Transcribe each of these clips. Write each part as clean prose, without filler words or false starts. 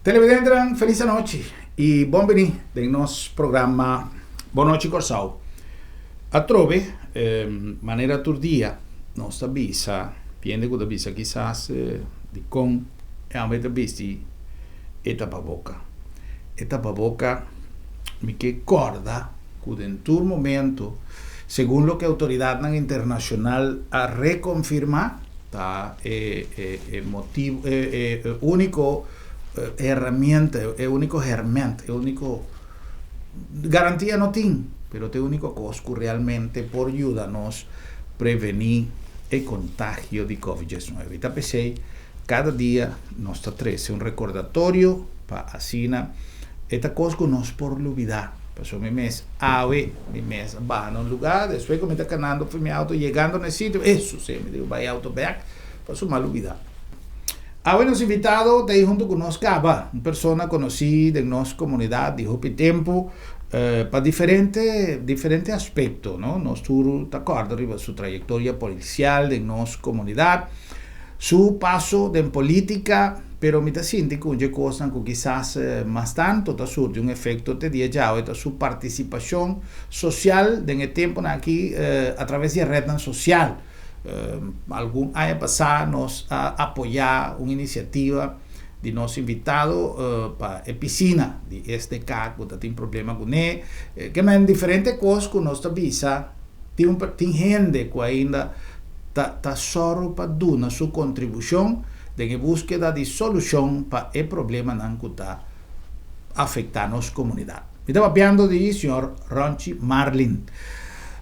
Televidentenan felis anochi y bon bini den nos programa Bon Nochi Kòrsou. Atrobe manera tur dia nos ta bisa, hende ku ta bisa kisas dikon e homber ta bisti e tapaboka. E tapaboka mi ke kòrda ku den tur momento segun loke outoridatnan internashonal a rekonfirmá, Ta e e motivo e e úniko herramienta, e úniko herment, e úniko garantia no tin, pero ta e úniko kos ku realmente por yuda nos prevení e kontagio di Covid diesnuebe. I ta p'esei kada dia nos ta trese un rekordatorio pa asina e ta kos ku nos por lubidá. Pasobra mi mes awe mi mes a baha na un lugá, despues ku mi ta kanando for mi auto yegando na e sitio, e susé, mi diku bai auto bèk, pasobra mi a lubidá. Awe nos invitado ta ei huntu ku nos kaba, un persona konosí den nos komunidat di hopi tempu pa diferente diferente aspekto, no. Nos tur ta kòrda riba su trayektoria polisial den nos komunidat. Su paso den politica, pero mi ta sinti cu dje cosnan cu kisas mas tanto ta surti un efecto te dia djawe ta su participacion social den e temponan aki a traves di e rednan social. Algun aña pasa nos a apoya un iniciativa di nos invitado pa e piscina di SDK cu ta tin problema cune. Ke men diferente cos cu nos ta bisa. Tin un tin hende ku ainda ta ta sòru pa duna su kontribushon den e búskeda di solushon pa e problemanan ku ta afektá nos komunidat. Mi ta papiando di señor Ronchi Marlin.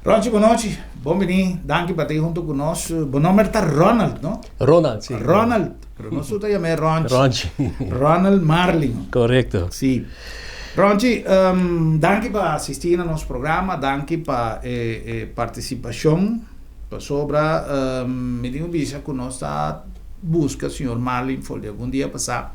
Ronchi, bonochi. Bon bini. Danki pa ta huntu ku nos. Bo nomber ta Ronald, no? Ronald, si. Ronald. Pero nos tur ta yam'é Ronchi. Ronchi. Ronald Marlin. Korekto. Si. Ronchi, danki pa asisti na nos programa, danki pa e e partisipashon, pasobra mi tin ku bisa ku nos ta buska señor Marlin for di algun dia pasá,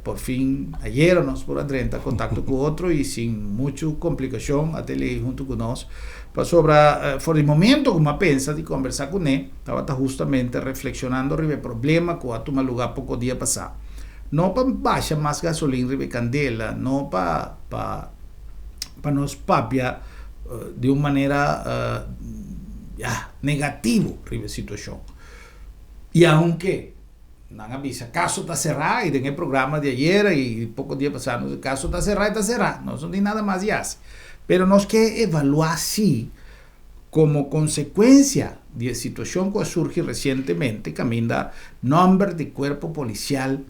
por fin ayera nos por a drenta kontakto ku otro i sin muchu komplikashon a tele huntu ku nos, pasobra for di momento ku mi a pensa di kombersá kuné tabata hustamente reflekshonando riba e problema ku a tuma lugá poko dia pasá. No pa basha mas gasolin riba e kandela, no pa pa pa nos papia di un manera ya negativo riba e situashon. I aunke nan a bisa kaso ta será i den e programa di ayera i poko dia pasá nos di kaso ta será i ta será, nos no tin nada mas di hasi. Pero nos ke evaluá si Komo konsekuensia di e situashon ku a surgi resientemente kaminda nòmber di kuerpo polisial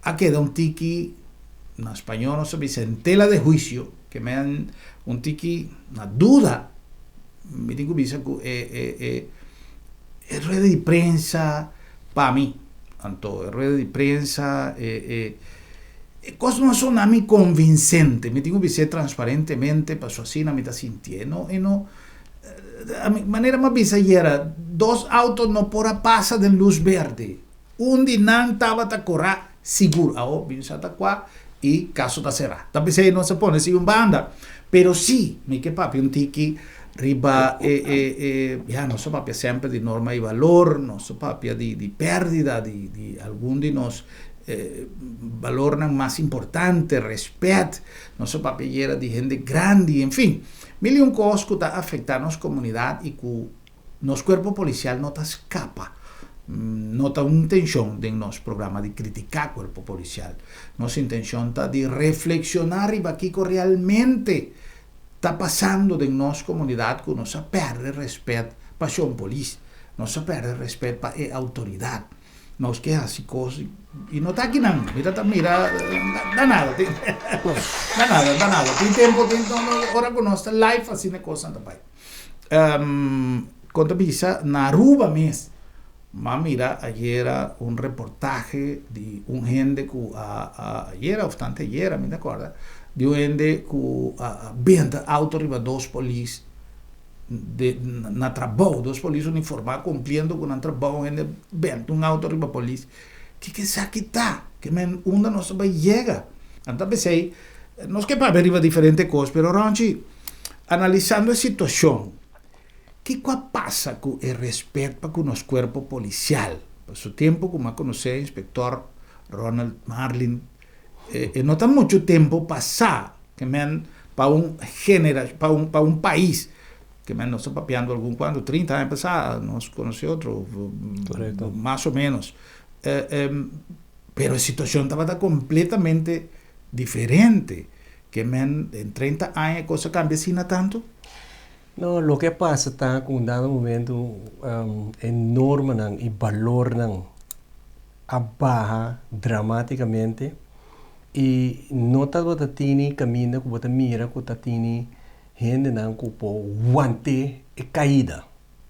a keda un tiki, na spañó nos ta bisa en tela de huisio, ke men un tiki na duda, mi tin ku bisa ku e e e e rueda di prensa pa mi, anto e rueda di prensa e e. E kos no a sona mi konvinsente, mi tin ku bis'é transparentemente paso asina mi ta sintié. No, e no, ami, manera mi a bisa ayera, dos auto no por a pasa den lus berde. Un di nan tabata korá sigur. Awo bin sa ta kua i kaso ta será. Ta p'esei nos a pone si un banda. Pero sí, mi ke papia un tiki riba e, e, e, ya, nos a papia semper di norma i balor, nos a papia di, di pèrdida di, di algun di nos Balornan mas importante, respet, nos a papia yera di hende grandi, en fin, mil y un cos cu ta afecta nos comunidad y cu nos cuerpo policial no ta scapa. No ta un intencion den nos programa di critica cuerpo policial. Nos intencion ta di reflexiona riba kico realmente ta pasando den nos comunidad cu nos a perde respet pa Shon Polis, nos a perde respet pa e autoridad. Nos ke hasi kos i no ta akinan. Mi ta ta mira da nada tin da nada da nada tin tempo tin ora ku nos ta live asina e kosnan ta bai. Kon ta bisa na Aruba mes m'a mira ayera un reportahe di un hende ku a a ayera of tante ayera mi ta kòrda di un hende ku a benta auto riba dos polis. De na trabou, dos polis uniformá kumpliendo ku nan trabou, hende benta un auto riba polis. Kiko esaki ta? Ke men unda nos ta bai yega? Anto p'esei nos ke papia riba diferente kos, pero Ronchi, analisando e situashon, kiko a pasa ku e respet pa ku nos kuerpo polisial? Pa su tempu ku mi a konosé inspektor. Ronald Marlin, e no ta muchu tempu pasá ke men pa un genera pa un pa un pais ke men nos ta papiando algun kuantu 30 aña pasá nos konosé otro Korekto. Mas o ménos pero e situashon tabata kompletamente diferente ke men den 30 aña e kos a kambia asina tantu. No, loke a pasa ta ku un dado momento e normanan i balornan a baha dramaticamente y no tabata tini caminda cu bo ta mira cu ta tini hendenan cu por want'é e caida.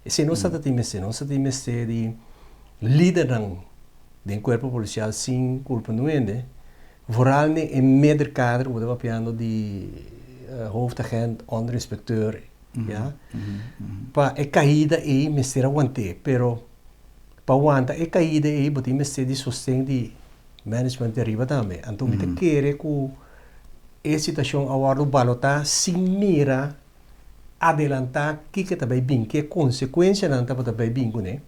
Esei nos ta tin mester, nos ta tin mester di lidernan den cuerpo policial sin culpa nu hende, vooral den e middenkader cu bo ta papiando di hoofdagent, onderinspecteur, ya, pa e caida ei mester a want'é, pero. Pa wanta e kaida ei bo tin mester di sosten di management di ariba tambe. Anto mi ta kere ku e situashon a wòrdu balotá sin mira adelantá kiko ta bai bin, ke konsekuensianan tabata bai bin kuné.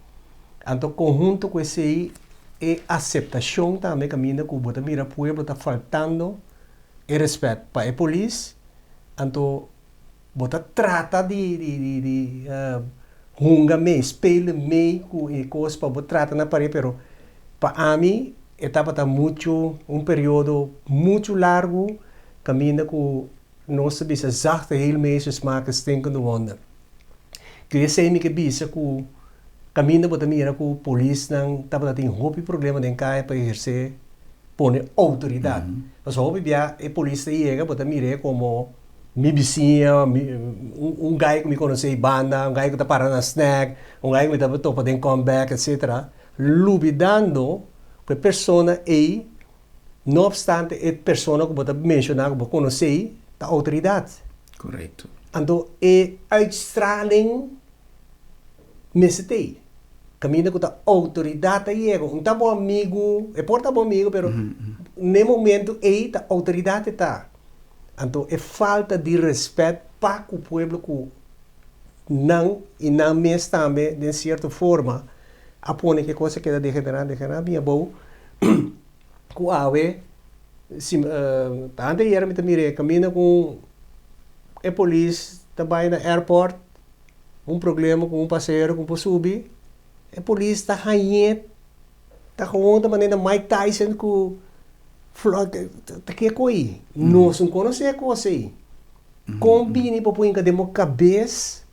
Anto konhunto ku esei e aseptashon tambe kaminda ku bo ta mira pueblo ta faltando e rèspèt pa e polis, anto Bo ta trata di di di hunga mee, spelen mee ku e kos pa bo trata na pared, pero pa ami e tabata muchu un periodo muchu largu kaminda ku nos ta bisa zachte heelmeesters maken stinkende honden. Ku esei mi ke bisa ku kaminda bo ta mira ku polisnan tabata tin hopi problema den kaya pa ehersé pone outoridat. Pasobra hopi bia e polis ta yega bo ta mir'é komo Mi bisiña, mi, un guy ku mi konosé ei banda, un guy ku ta para na snack, un guy ku mi ta topa den comeback, etcetera, lubidando ku e persona ei, no opstante e persona ku bo ta menshoná ku bo konosé ei, ta outoridat. Korekto. Anto e uitstraling mester ta ei. Kaminda ku ta outoridat ta yega. Un ta bo amigu, e por ta bo amigu, pero n'e momento ei ta outoridat e ta. Anto e falta di respet pa cu pueblo cu nan y nan mes tambe den cierto forma a pone cu e cos a keda degenera degenera bin abou cu awe si ante ayer mi ta mira e caminda cu e polis ta bay na airport un problema cu un pasahero cu por subi e polis ta hañe Ta gewoon ta manera Mike Tyson ku Floyd ta ke koi. Nos no konosé e kos ei. Kon bini pa pui den bo kabes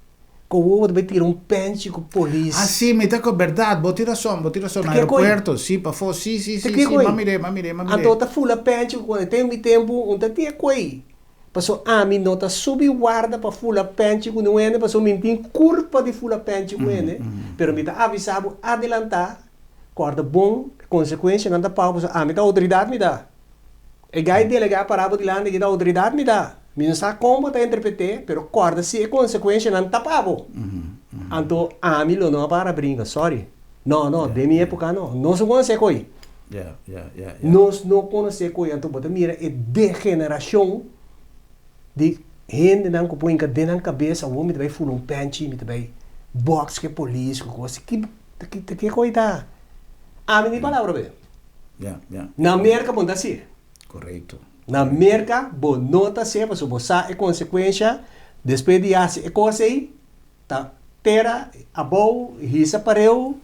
ku awor bo ta bai tira un penchi ku polis? Ah si, mi ta ku bèrdat, bo tin rason, bo tin rason. Na aeropuerto, si, pafó, si, si, si, si, m'a mir'é, m'a mir'é, m'a mir'é. Anto ta fula penchi ku kos. Ten mi tempu un ta tin e koi. Paso ami no ta subi warda pa fula penchi ku niun hende, paso mi tin kulpa di fula penchi ku hende, pero mi ta avisa bo adelantá, kòrda bon, e konsekuensianan ta pau, paso ami ta outoridat mi ta. E gai delegá pará bo dilanti aki ta outoridat mi ta. Mi no sa kon bo ta interpret'é, pero kòrda si e konsekuensianan ta pa bo. Anto ami lo no a para brinka, sorry. No, no, den mi époka no. Nos no konosé ko'i. Nos no konosé ko'i. Anto bo ta mira e degenerashon di hendenan ku por hinka den nan kabes, awor mi ta bai fula un pènchi, mi ta bai bòks ku e polis, ku kos. Ki, ta ke ko'i ta? Ami ni palabra be. Na Merka bo no ta hasié. Na Merka bo no ta hasié pasobra bo sa e konsekuensha despues di hasi e kos ei. Ta tera abou, hisa pareu,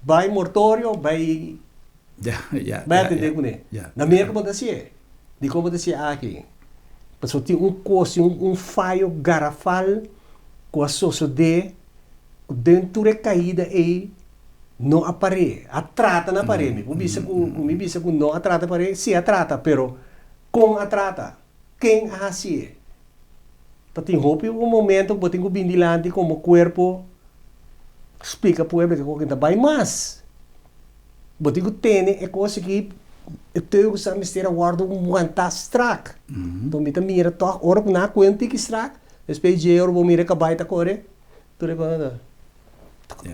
bai mortorio, bai bai atendé kuné. Na Merka bo ta hasié. Dikon bo ta hasié aki? Pasobra tin un kos, tin un fayo garafal ku a sosodé ku den tur e kaida ei no a par'é. A trata na par'é. Mi por bisa ku mi bisa ku no a trata par'é? Sí a trata, pero kon a trata? Ken a hasié? Ta tin hopi un momento ku bo tin ku bin dilanti komo kuerpo splika pueblo ke koke ta bai mas. Bo tin ku tene e kos aki, e teugu sa mester a wòrdu wantá strak. Enton mi ta mira tòg ora ku nan a kue un tiki strak, despues dje ora bo mira e kabai ta kore, tur e kos ta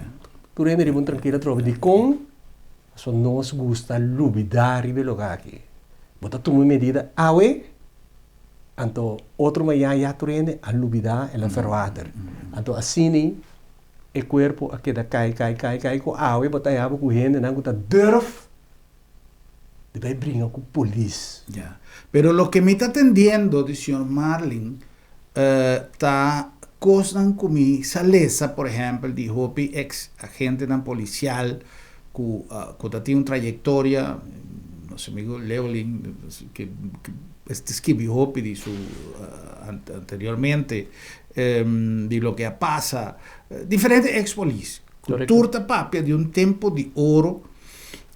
tur hende riba un trankil atrobe. Dikon? Pasobra nos gusta lubidá riba e lugá aki. Bo ta tuma medida awe, anto otro maña ya tur hende a lubidá, el a verwater. Anto asina e kuerpo a keda kai, kai, kai, kai ku awe bo ta haña bo ku hendenan ku ta durf. Di bai bringa ku polis. Ya. Pero loke mi ta tendiendo di señor Marlin ta kosnan ku mi sa lesa, por ehèmpel, di hopi eks agentenan polisial ku ku ta tin un trayektoria, nos amigo Leolin ke ta skibi hopi di su anteriormente, di loke a pasa, diferente eks polis ku tur ta papia di un tempu di oro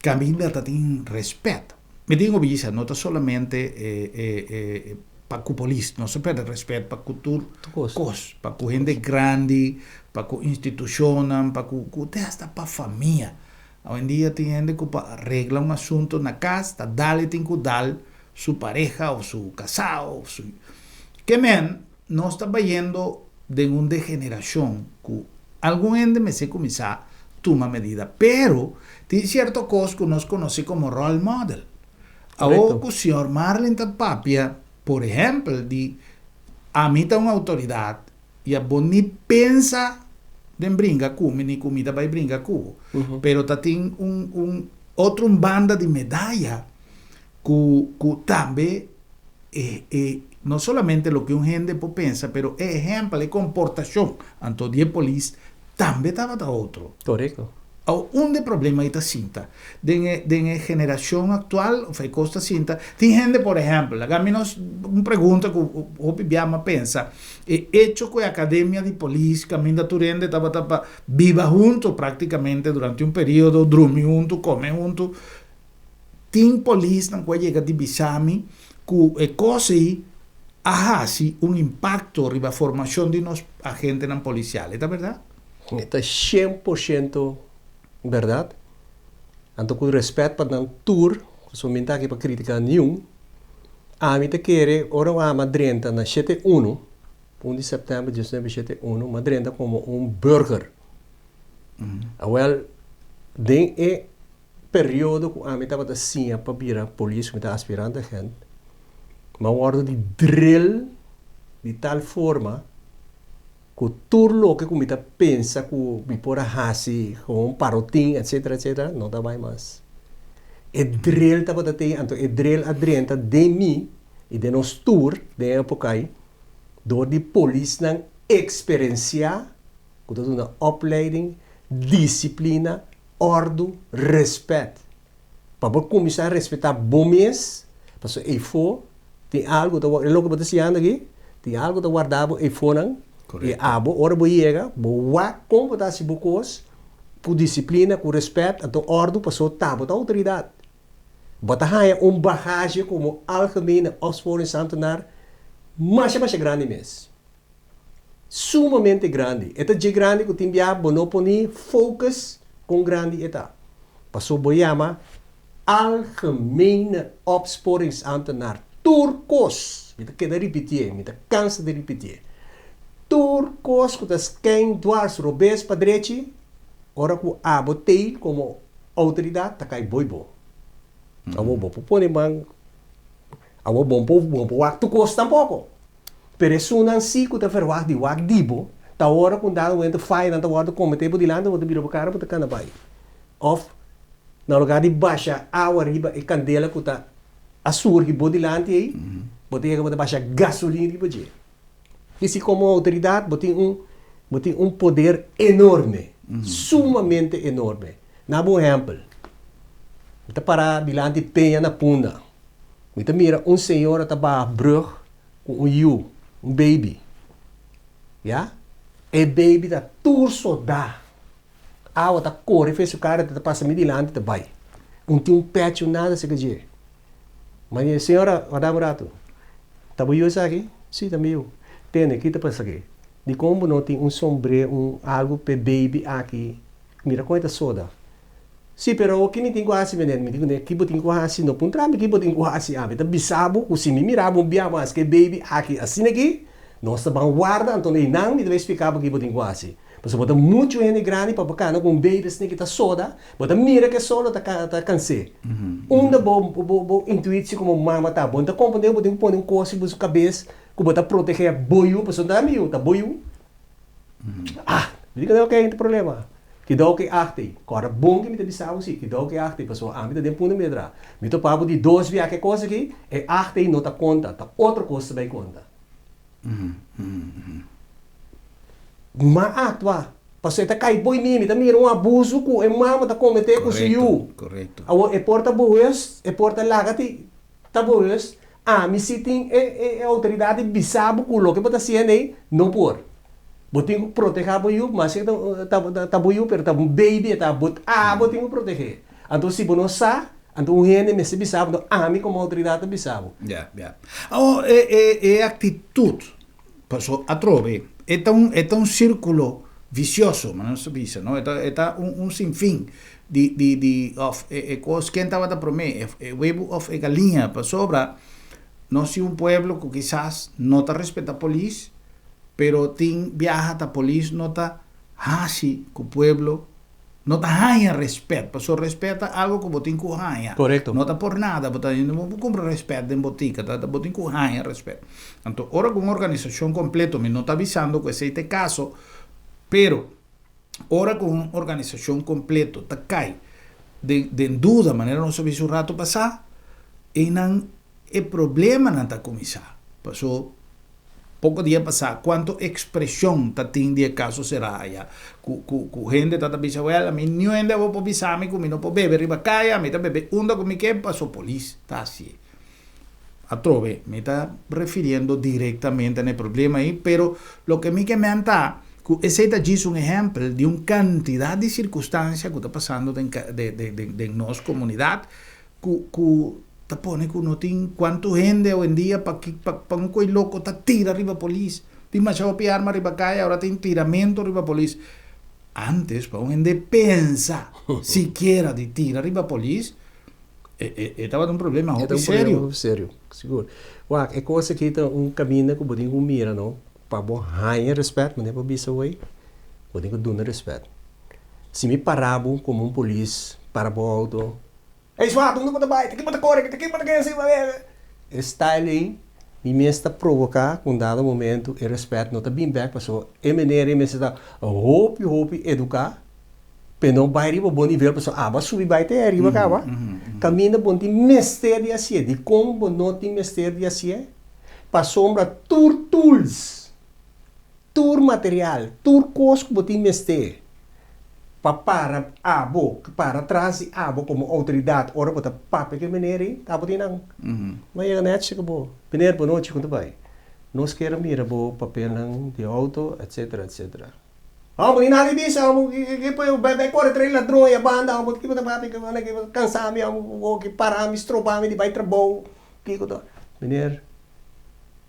Caminda ta tin respet. Mi tin cu bisa, no ta solamente pa cu polis, nos ta perde respet pa cu tur cos, pa cu hende grandi, pa cu institucionnan, pa cu te hasta pa famia. Awendia tin hende cu pa regla un asunto na cas ta dal e tin cu dal su pareha of su casa of su. Ke men nos ta bayendo den un degeneracion cu algun hende mester cuminsa tuma medida. Pero tin cierto cos cu nos conoce como role model. Awor cu señor Marlin ta papia, por ehempel, di ami ta un autoridad y abo ni pensa den bringa cu mi ni cu mi ta bay bringa cu bo. Pero ta tin un un otro un banda di medaya cu cu tambe e e no solamente loke un hende por pensa pero e ehempel, e comportacion anto di e polis tambe tabata otro. Corecto. Awor unda e problema ei ta sinta? Den e den e generacion actual of e cos ta sinta? Tin hende por ehempel, laga mi nos un pregunta cu hopi bia mi a pensa, e hecho cu e academia di polis caminda tur hende tabata pa biba hunto practicamente durante un periodo, drumi hunto, come hunto, Tin polisnan ku a yega di bisa mi ku e kos ei a hasi un impakto riba formashon di nos agentenan polisial. E ta bèrdat? E ta 100% bèrdat. Anto ku rèspèt pa nan tur, pasobra mi no ta aki pa kritiká niun, ami ta kere ora un ama drenta na shete unu, un di sèptèmber diesnuebe shete unu, mi a drenta komo un burger. Awèl, den e periodo ku ami tabata siña pa bira polis, ku mi ta aspirante agent, mi a wòrdu di drill di tal forma ku tur loke ku mi ta pensa ku mi por a hasi gewoon parotin etcetera etcetera no ta bai mas. E drill tabata tei, anto e drill a drenta den mi i den nos tur den e epoka ei dor di polisnan eksperensiá ku ta duna opleiding, disiplina, Òrdu, rèspèt. Pa bo kuminsá respetá bo mes, pasobra eifó tin algu ta e loke bo ta siñando aki, tin algu ta warda bo eifonan, i abo ora bo yega, bo wak kon bo ta hasi bo kos ku disiplina, ku rèspèt, anto òrdu, pasobra ta bo ta outoridat. Bo ta haña un bagazje komo algemene opsporingsambtenaar masha masha grandi mes. Sumamente grandi. E ta dje grandi ku tin bia bo no por ni focus kon grandi e ta. Paso bo yama Algemene Opsporingsambtenaar tur kos, mi ta keda ripitié, mi ta kansa di ripitié, tur kos ku ta skein dwars robes pa drechi, ora ku abo tei komo outoridat ta kai boi bo. Awor bo por pone man, awor bo no por wak tur kos tampoko. Pero esunnan si ku ta verwagt di wak di bo, ta ora ku un dado momento fayanan ta wòrdu kometé bo dilanti, bo ta bira bo kara, bo ta kana bai. Òf, na lugá di basha awa riba e kandela ku ta a surgi bo dilanti ei, bo ta yega bo ta basha gasolin riba dje. I si komo outoridat bo tin un bo tin un poder enorme, sumamente enorme. Na bo ehèmpel, mi ta pará dilanti Peña na Punda, mi ta mira un señora ta baha brùg ku un yu, un baby. Ya? E baby ta tur sodá. Awa ta kore for su kara, ta pasa mi dilanti ta bai. Un tin un pechu, nada seka dje. Ma mi di, Señora, warda un ratu. Ta bo yu esaki? Sí, ta mi yu. Tende, ki ta pasa aki? Dikon bo no tin un sombré, un algu p'e baby aki? Mira kon e ta soda. Sí, pero awor ki mi tin ku hasi, meneer? Mi di kuné, ki bo tin ku hasi? No puntra mi ki bo tin ku hasi. Ami ta bisa bo ku si mi mira bo un bia mas ku e baby aki asina aki, nos ta ban warda, anto einan mi ta bai splika bo ki bo tin ku hasi. Pasobra bo ta muchu hende grandi pa bo kana ku un baby asina ki ta soda, bo ta mira ku e solo ta ta kans'é. Unda bo bo bo intuitio komo mama ta? Bo no ta komprendé ku bo tin ku pone un kos riba su kabes ku bo ta protegé bo yu, pasobra no ta mi yu, ta bo yu. Ah, mi di kuné, ok, no tin problema. Kidou ku e acht ei. Kòrda bon ku mi ta bisa bo si, kidou ku e acht ei, pasobra ami ta den punto mi ta traha. Mi topa bo di dos bia ku e kos aki, e acht ei no ta konta, ta otro kos ta bai konta. M'a aktua, pasobra e ta kai boi mi, mi ta mira un abuso ku e mama ta kometé ku su yu. Awor e por ta bewust, e por ta laga ti ta bewust, ami si tin e outoridat di bisa bo ku loke bo ta hasiendo ei no por. Bo tin ku protehá bo yu, maske ta ta bo yu pero ta un baby e ta, bo abo tin ku proteh'é. Anto si bo no sa, anto un hende mester bisa bo, anto ami komo outoridat ta bisa bo. Ya, ya. Awor e e e aktitut, paso atrobe e ta un e ta un sirkulo visioso, manera nos ta bisa, no? E ta e ta un un sinfin di di di òf e e kos ken tabata promé, e e webu òf e galiña, pasobra nos tin un pueblo ku kisas no ta respetá polis, Pero tin biaha ta polis no ta haci cu pueblo no ta haña respet, pasobra respet ta algo cu bo tin cu haña. No ta por nada bo ta no por cumpra respet den botica, ta bo tin cu haña respet. Anto ora cu un organisacion completo, mi no ta bisando cu esey ta e caso, pero ora cu un organisacion completo ta cay den den duda manera nos a bisa un rato pasa, eynan e problemanan ta cuminsa, pasobra Poko dia pasá kuantu ekspreshon ta tin di e kaso Seraya ku ku ku hende ta ta bisa wèl ami niun hende abo por bisa mi ku mi no por bebe riba kaya mi ta bebe unda ku mi ke paso polis ta hasié. Atrobe mi ta refiriendo direktamente na e problema ei pero loke mi ke men ta ku esei ta djis un ehèmpel di un kantidat di sirkunstansia ku ta pasando den den den nos komunidat Ku ku ta pone ku no tin kuantu hende awendia pa ki pa pa un koi loko ta tira riba polis. Tin masha hopi arma riba kaya ora tin tiramento riba polis. Antes pa un hende pensa sikiera di tira riba polis e e e tabata un problema E ta hopi un problema serio. hopi serio, sigur. Wak, e kos aki ta un kaminda ku bo tin ku mira no, pa bo haña rèspèt, manera bo bisa awey, bo tin ku duna rèspèt. Si mi para bo komo un polis, para bo outo, Ey swak, unda bo ta bai? Ta kin bo ta kore? Ta kin bo ta kere si? E style ey mi mes ta provoca cu un dado momento e respet no ta bin bek pasobra e meneer ey mester ta hopi hopi educa pe no bai riba bo nivel pasobra abo a subi bai te ariba caba caminda bo no tin mester di hacié. Dicon bo no tin mester di hacié? Pasobra tur tools. Tur material, tur kos ku bo tin mester pa para abo, para tras di abo komo outoridat ora bo ta papia ku e meneer ei, ta abo tin nan. Bo a yega nèt shika bo, Meneer, bonochi, kon ta bai? Nos kier a mira bo papelnan di outo, etsetera, etsetera. Amo bo tin nada di bisa, amo ke poi bai bai kore trae ladron ei a banda, amo kiko ta papia, kiko ta kansa mi, amo ke para mi, stroba mi di bai trabou, kiko ta. Meneer.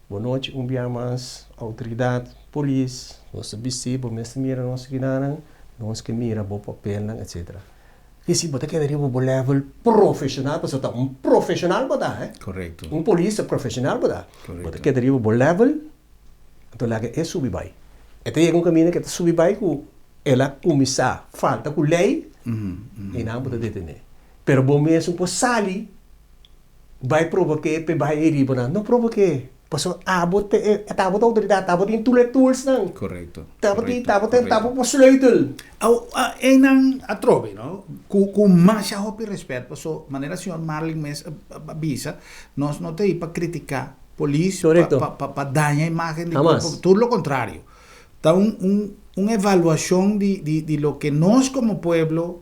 Bonochi un bia mas, outoridat, polis, nos ta bisti, bo mester mira nos kinanan, nos ke mira bo papelnan, etsetera. I si bo ta keda riba bo level profeshonal, pasobra ta un profeshonal bo ta, eh. Korekto. Un polis ta profeshonal bo ta. Bo ta keda riba bo level, anto laga e subi bai. E ta yega un kaminda ku e ta subi bai ku el a kuminsá falta ku lei, i nan bo ta detené. Pero bo mes un por sali. Bai provoké p'e bai ei riba nan. No provoké, pasobra abo ta e, ta abo ta outoridat, abo tin tur e toolsnan. Korekto, Ta abo tin, korekto, ta abo ta korekto. abo por sleutel. Aw, einan atrobe, no, ku, ku masha hopi rèspèt, paso manera señor Marlin mes a, a bisa, nos no ta ei pa kritiká polis, pa, Korekto. pa, pa, pa daña imágen di kuerpo, Hamas. tur lo kontrario. Ta un, un, un evaluashon di, di, di loke nos komo pueblo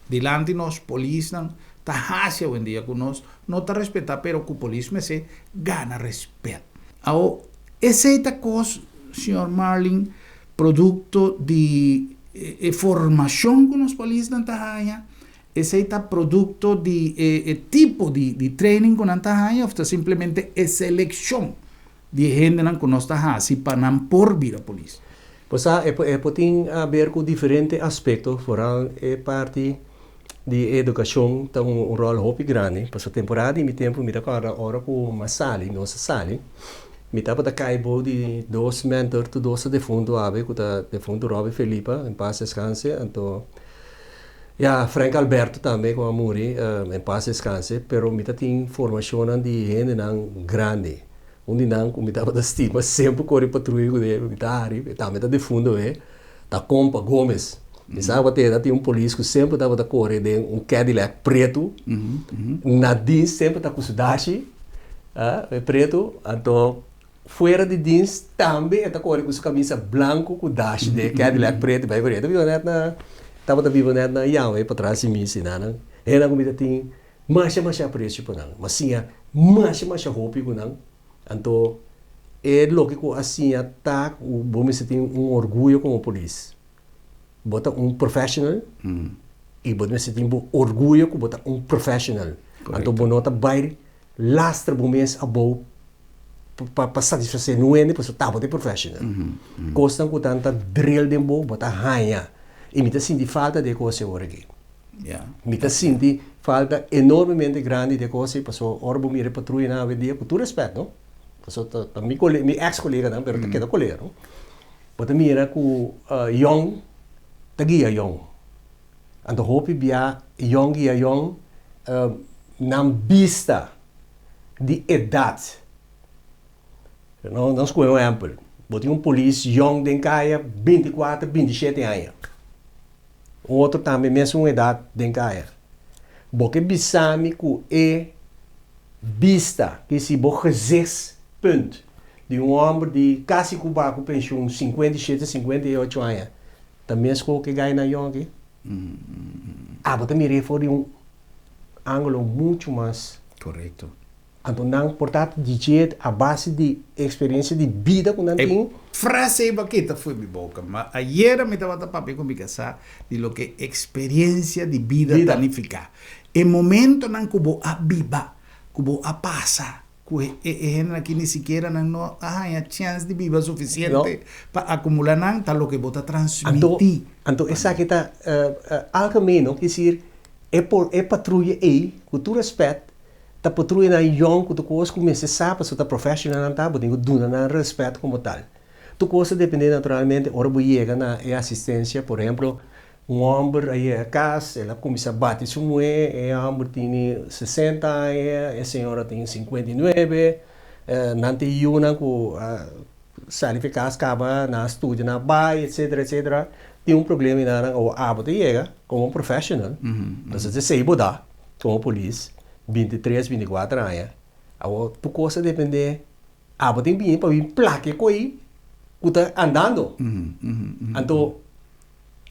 Dilanti nos polisnan ta hasi awendia ku nos no ta respetá pero ku polis mester gana respet. Awo esei ta kos señor Marlin produkto di e formashon ku nos polisnan ta haña? Esei ta produkto di e tipo di training ku nan ta haña òf ta simplemente e selekshon di e hendenan ku nos ta hasi pa nan por bira polis. Bo sa, e e por tin aber ku diferente aspekto, foral e parti di edukashon ta un un ròl hopi grandi, pasobra temporada di mi tempu mi ta kòrda ora ku mi a sali, nos a sali, mi tabata kai bou di dos mentor, tur dos ta defuntu awe, ku ta defuntu Robby Felipa, en pas deskanse, anto ya Frank Alberto tambe ku a muri, en pas deskanse, pero mi ta tin formashonnan di hendenan grandi. Un di nan ku mi tabata stima semper kore patruya ku e, mi ta hari, e tambe ta defuntu awe, ta Kompa Gomez. Mi sa tabata tin un polis ku semper tabata kore den un Cadillac pretu. Na dienst semper ta ku su dashi pretu. Anto fuera di dienst tambe e ta kore ku su kamisa blanku ku dashi den e Cadillac pretu bai por ei. E ta biba nèt na, tabata biba nèt na Janwe patras di mi asina. Hendenan ku mi ta tin masha masha apresio pa nan. Mi a siña masha masha hopi ku nan. Anto e loke ku a siña ta ku bo mester tin un orguyo komo polis. Bo ta un professional i bo mester tin bo orguyo ku bo ta un professional. Anto bo no ta bai lastra bo mes abou pa satisfasé niun hende pasobra ta bo ta e professional. Kosnan ku ta drill den bo, bo ta haña. I mi ta sinti falta di e kos ei ora aki. Mi ta sinti falta enormemente grandi di e kos ei pasobra ora bo mira e patruyanan awendia, ku tur respèt no, pasobra ta mi kole, mi eks koleganan pero ta keda kolega no, bo ta mira ku yòn ta guia yòn. Anto hopi bia yòn guia yòn nan bista di edat. Nos kohe un ehèmpel, bo tin un polis yòn den kaya 24, 27 aña. Un otro tambe mesun edat den kaya. Bo ke bisa mi ku e bista ki si bo gezichtspunt di un hòmber di kasi ku ba ku penshun 57, 58 aña ta mes ku ke gai na yònki? Abo ta mir'é for di un ángulo muchu mas. Korekto. Anto nan por ta dicet a base di experiencia di bida cu nan E tin. frase ei bakita foi mi boca, ma ayera mi tabata papia cu mi casá di loke experiencia di bida ta Bida. nifica. E momentonan cu bo a biba, cu bo a pasa, cu e e hendenan aki ni sikiera nan no a haña chance di biba No. suficiente pa acumula nan, ta loke bo ta Anto, transmiti anto pa nan. esaki ta algemeen, no? Kier e por e patruya ei, cu tur respet, Ta patruyanan yòn ku tur kos ku mester sa pasobra ta professionalnan ta, bo tin ku duna nan rèspèt komo tal. Tur kos ta dependé naturalmente ora bo yega na e asistensia, por ehemplo, un hòmber a yega kas, el a kuminsá bati su muhé, e hòmber tini 60 aña, e señora tin 59, nan tin yunan ku a sali for e kas kaba, nan a studia, nan a bai, etcetera, etcetera. Tin un problema i nan awor abo ta yega komo professional, pasobra esei bo da. Komo polis, 23, 24 aña, awor tur kos ta depende, abo tin bini pa bin plaka e koi ku ta andando. Anto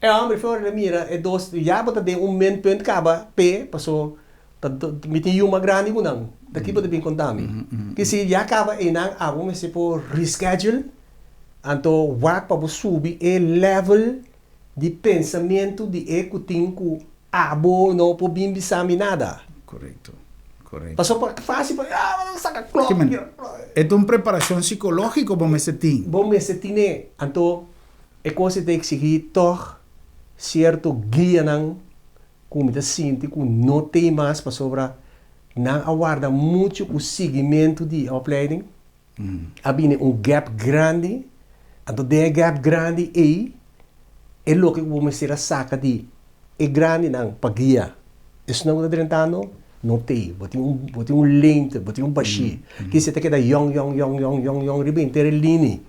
e homber for el a mira e dos, ya bo ta den un minpunt kaba p'e, paso ta mi tin yu mas grandi ku nan, ta ki bo ta bin konta mi? Ki si ya kaba einan abo mester por reschedule, anto wak pa bo subi e level di pensamentu di e ku tin ku Abo no por bin bisa mi nada. Korekto, korekto. Pasobra pa fásil pa ah saka klòk. Ki men, e ta un preparashon sikológiko bo mester tin. Bo mester tin'é. Anto e kos ei ta eksigí tòg sierto guianan ku mi ta sinti ku no t'ei mas pasobra nan a warda muchu ku siguimentu di e opleiding. A bini un gap grandi, anto den e gap grandi ei e loke ku bo mester a saka di e grandinan pa guia esnan ku ta drentando no t'ei. Bo tin un bo tin un lente, bo tin un bashí. Kisa ta keda yòn yòn yòn yòn yòn yòn riba henter e lini.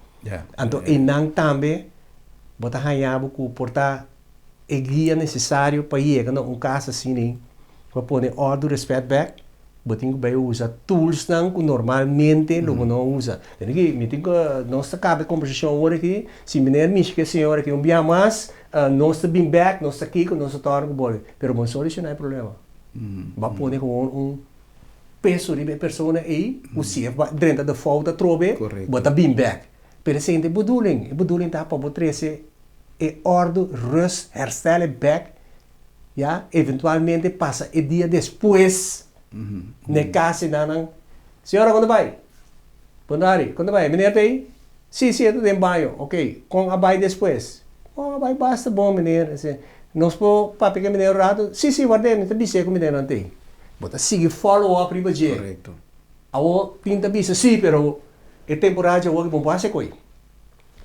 Anto einan tambe bo ta haña bo ku por ta e guia nesesario pa yega na un kas asina pa pone òrdu rèspèt bèk. Bo tin ku bai usa toolsnan ku normalmente lo bo no usa. Tene ki mi tin ku nos ta kaba e kombersashon awor aki, si meneer mishi ku e señor aki un bia mas, nos ta bin bèk, nos ta kiko, nos ta tòrna ku bo. Pero bo no solushoná e problema. Bo a pone gewoon un peso riba e persona ei ku si e drenta de fout atrobe, bo ta bin bèk. Pero esei no ta e bedoeling. E bedoeling ta pa bo trese e òrdu, rust, herstel e bèk. Ya, eventualmente pasa e dia despues n'e cas y nan nan, Señora, con ta bay? Bondari, con ta bay? Meneer ta ey? Si, si, e ta den baño. Ok, con a bay despues? Oh, a bay basta bon, meneer. Ese, nos por papia cu e meneer un rato? Si, si, ward'e, mi ta bis'e cu meneer nan ta ey. Bo ta sigui follow up riba dje. Correcto. Awor, tin ta bisa, si, pero e temporada dje awor bo no por haci coy.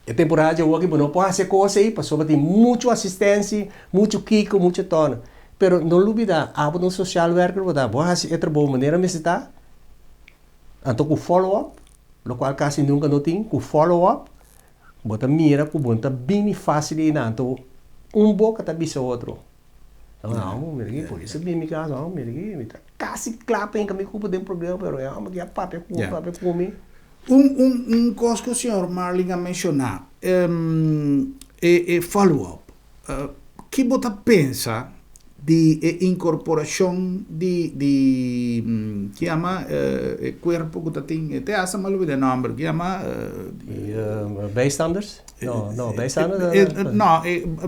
E temporada dje awor bo no por hasi e kos ei pasobra tin muchu asistensia, muchu kiko, muchu tòna. Pero no lubida, abo ta un social werker bo ta, bo hasi e trabou manera mester ta, anto ku follow up, lokual kasi nunka no tin, ku follow up, bo ta mira ku bo no ta bini fásil einan. Anto Un boka ta bisa otro. No, mira aki, polis a bini mi kas, no, mira aki, mi ta kasi kla pa hinka mi kupa den problema, pero e hòmber aki a papia ku mi, papia ku mi. Un kos ku señor Marlin a menshoná, e follow up. Ki bo ta pensa di e inkorporashon di di ki yama e kuerpo ku ta tin e te hasta mi a lubida e nòmber ki yama Bijstanders? No, no, bijstanders No,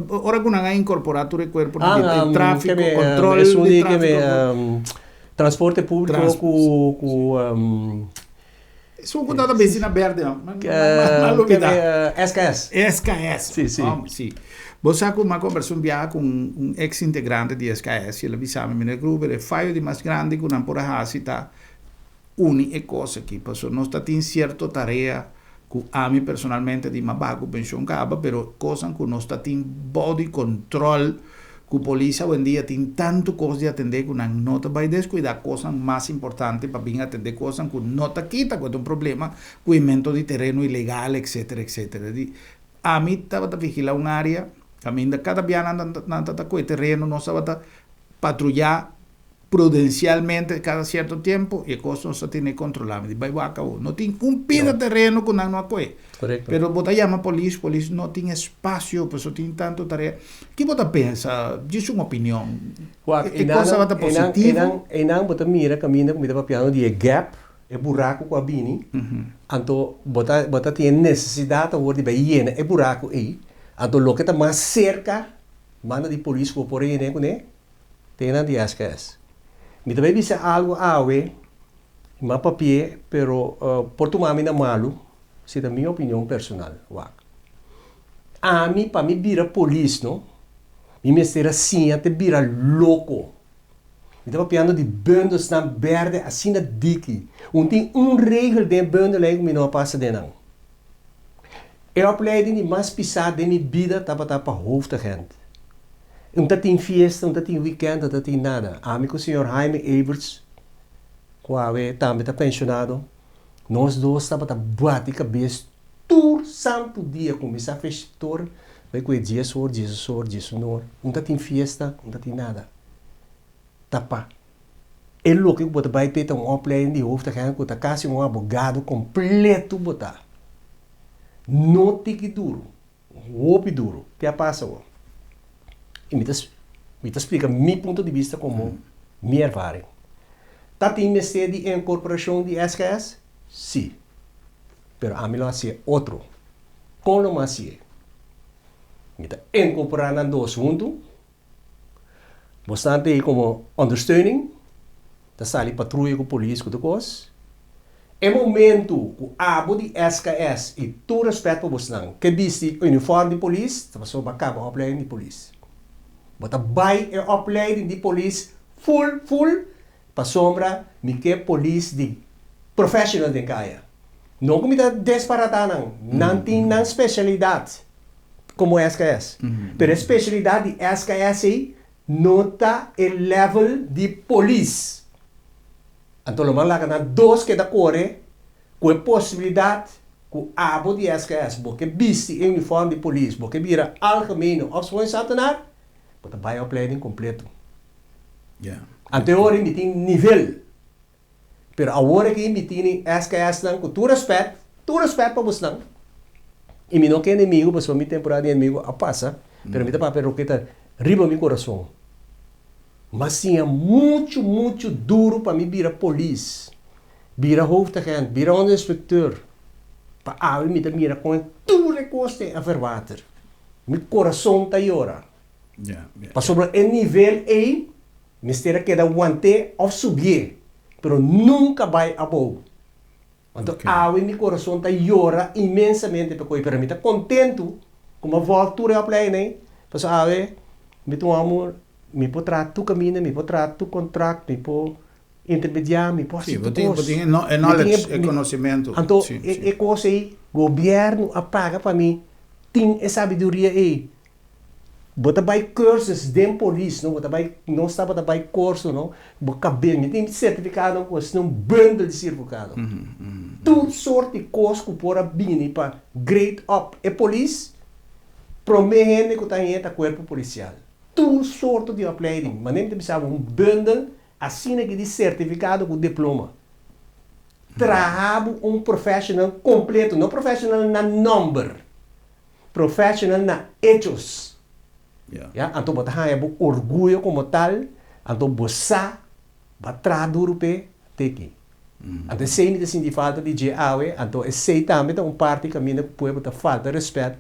ora ku nan a inkorporá tur e kuerponan di tráfiko, kontrol di tráfiko. Transporte públiko ku ku Esun ku tabata bisti na berde no. M'a lubida. SKS. SKS. Si, si. Si. Bo sa ku m'a kombersa un biaha ku un eks integrante di SKS i el a bisa mi, Meneer Gruber, e fayo di mas grandi ku nan por a hasi ta uni e kos aki, pasobra nos ta tin sierto tarea ku ami personalmente di m'a baha ku penshon kaba, pero kosnan ku nos ta tin bou di kontrol Ku polis awendia tin tantu kos di atendé ku nan no ta bai deskuidá kosnan mas importante pa bin atendé kosnan ku no ta kita ku ta un problema, kuimento di tereno ilegal etcetera etcetera. Di ami tabata vigilá un área kaminda kada bia nan nan ta ta kue tereno nos tabata patruyá Prudencialmente cada cierto tiempo y e cos nos ta tene controla. Mi di bay wak awo. No tin un pida tereno cu nan no a coge. Pero bo ta yama polis, polis no tin espacio pasobra tin tanto tarea. Ki bo ta pensa? Djis un opinion. Wak, E cos tabata positivo? Einan bo ta mira caminda cu mi ta papiando di e gap, e buraco cu a bini. Anto bo ta bo ta tin e necesidad awor di bay yena e buraco ey. Anto loke ta mas cerca banda di polis cu bo por a yena cune, Tenan di SKS. Mi ta bay bisa algo awe, mi a papi'é, pero por tuma mi na malu, si ta mi opinion personal, wak. Ami, pa mi bira polis no, mi mester a siña te bira loko. Mi ta papiando di bundelsnan berde asina diki. Un tin un regel den e bundel ei ku mi no a pasa den nan. E opleiding di mas pisá den mi bida tabata pa hoofdagent. Un ta tin fiesta, un ta tin weekend, un ta tin nada. Ami ku señor Jaime Everts, ku awe tambe ta pensionado, nos dos tabata bati kabes tur santu dia, kuminsá feshtor, bai ku e dies or, diesdos or, diesun or. Un ta tin fiesta, un ta tin nada. Ta pa e loke ku bo ta bai p'e ta un opleiding di hoofdagent ku ta kasi un abogado kompleto bo ta. No tiki duru. Hopi duru. Ke a pasa awor? I mi ta mi ta splika mi punto di bista komo mi ervaring. Ta tin mester di inkorporashon di SKS? Si. Pero ami lo hasié otro. Kon lo mi hasié? Mi ta inkorporá nan dos huntu. Bosnan ta ei komo ondersteuning, ta sali patruya ku polis ku tur kos. E momentu ku abo di SKS i tur rèspèt pa bosnan ke bisti uniform di polis, ta pasobra bo a kaba opleiding di polis. Bo ta bai e opleiding di polis ful ful pasobra mi ke polis di professional den kaya. No ku mi ta desbaratá nan, nan tin nan spesialidat. Como SKS. Pero e specialidad di SKS ei no ta e level di polis. Anto lo man laga nan dos keda core cu e posibilidad cu abo di SKS bo ke bisti e uniform di polis, bo ke bira algemene opsporingsambtenaar, bo ta bay opleiding completo. Anto e ora ei mi tin nivel. Pero awor aki mi tini SKS nan ku tur respet, tur respet pa bosnan. I mi no ke enemigo pasobra mi temporada di enemigo a pasa, pero mi ta papia loke ta riba mi kurason. M'a siña muchu, muchu duru pa mi bira polis, bira hoofdagent, bira onderinspecteur. Pa awe mi ta mira kon e tur e kos den a verwater. Mi kurason ta yora. Pasobra e nivel ei Mester a keda want'é òf subié, pero nunka bai abou. Anto awe mi kurason ta yora inmensamente pa koe, pero mi ta kontentu ku mi a vòlg tur e opleiding ei, pasobra awe mi ta un hòmber, mi por traha tur kaminda, mi por traha tur kontrakt, mi por intermediá, mi por hasi tur kos. Bo tin e knowledge, e konosementu. Anto e kos ei gobièrnu a paga pa mi tin e sabiduria ei. Bo ta bai cursus den polis no, bo ta bai, nos tabata bai corso no, bo cabel, mi tin certificado cu asina un bundel di certificado. Tur soort di cos cu por a bini pa grade up e polis, Promé hende ku ta hañ'é ta kuerpo polisial. Tur sorto di opleiding, manera mi ta bisa bo, un bundel asina ki di sertifikado ku diploma. Traha bo un professional kompleto, no professional na nòmber, professional na hechos. Ya, anto bo ta haña bo orguyo komo tal, anto bo sa bo a traha duru p'e teki. Anto esei mi ta sinti falta di dje awe, anto esei tambe ta un parti kaminda ku pueblo ta falta rèspèt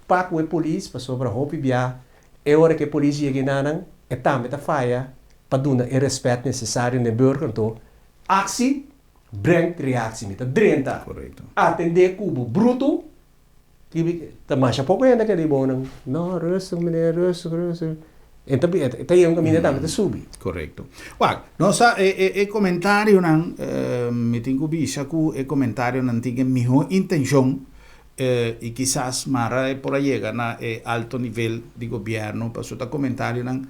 pa ku e polis, pasobra hopi bia e ora ku e polis yega enanan e tambe ta faya pa duna e rèspèt nesesario na e burger, anto aksi brengt reaksi, mi ta drenta atendé ku bo brutu, Ta masha poko hende ke di bo nan, no, rustig meneer, rustig, rustig. E ta e ta yega un kaminda tambe ta subi. Korekto. Wak, nos sa e e e komentarionan, mi tin ku bisa ku e komentarionan tin e mihó intenshon i kisas mara e por a yega na e alto nivel di gobièrnu pasobra ta komentarionan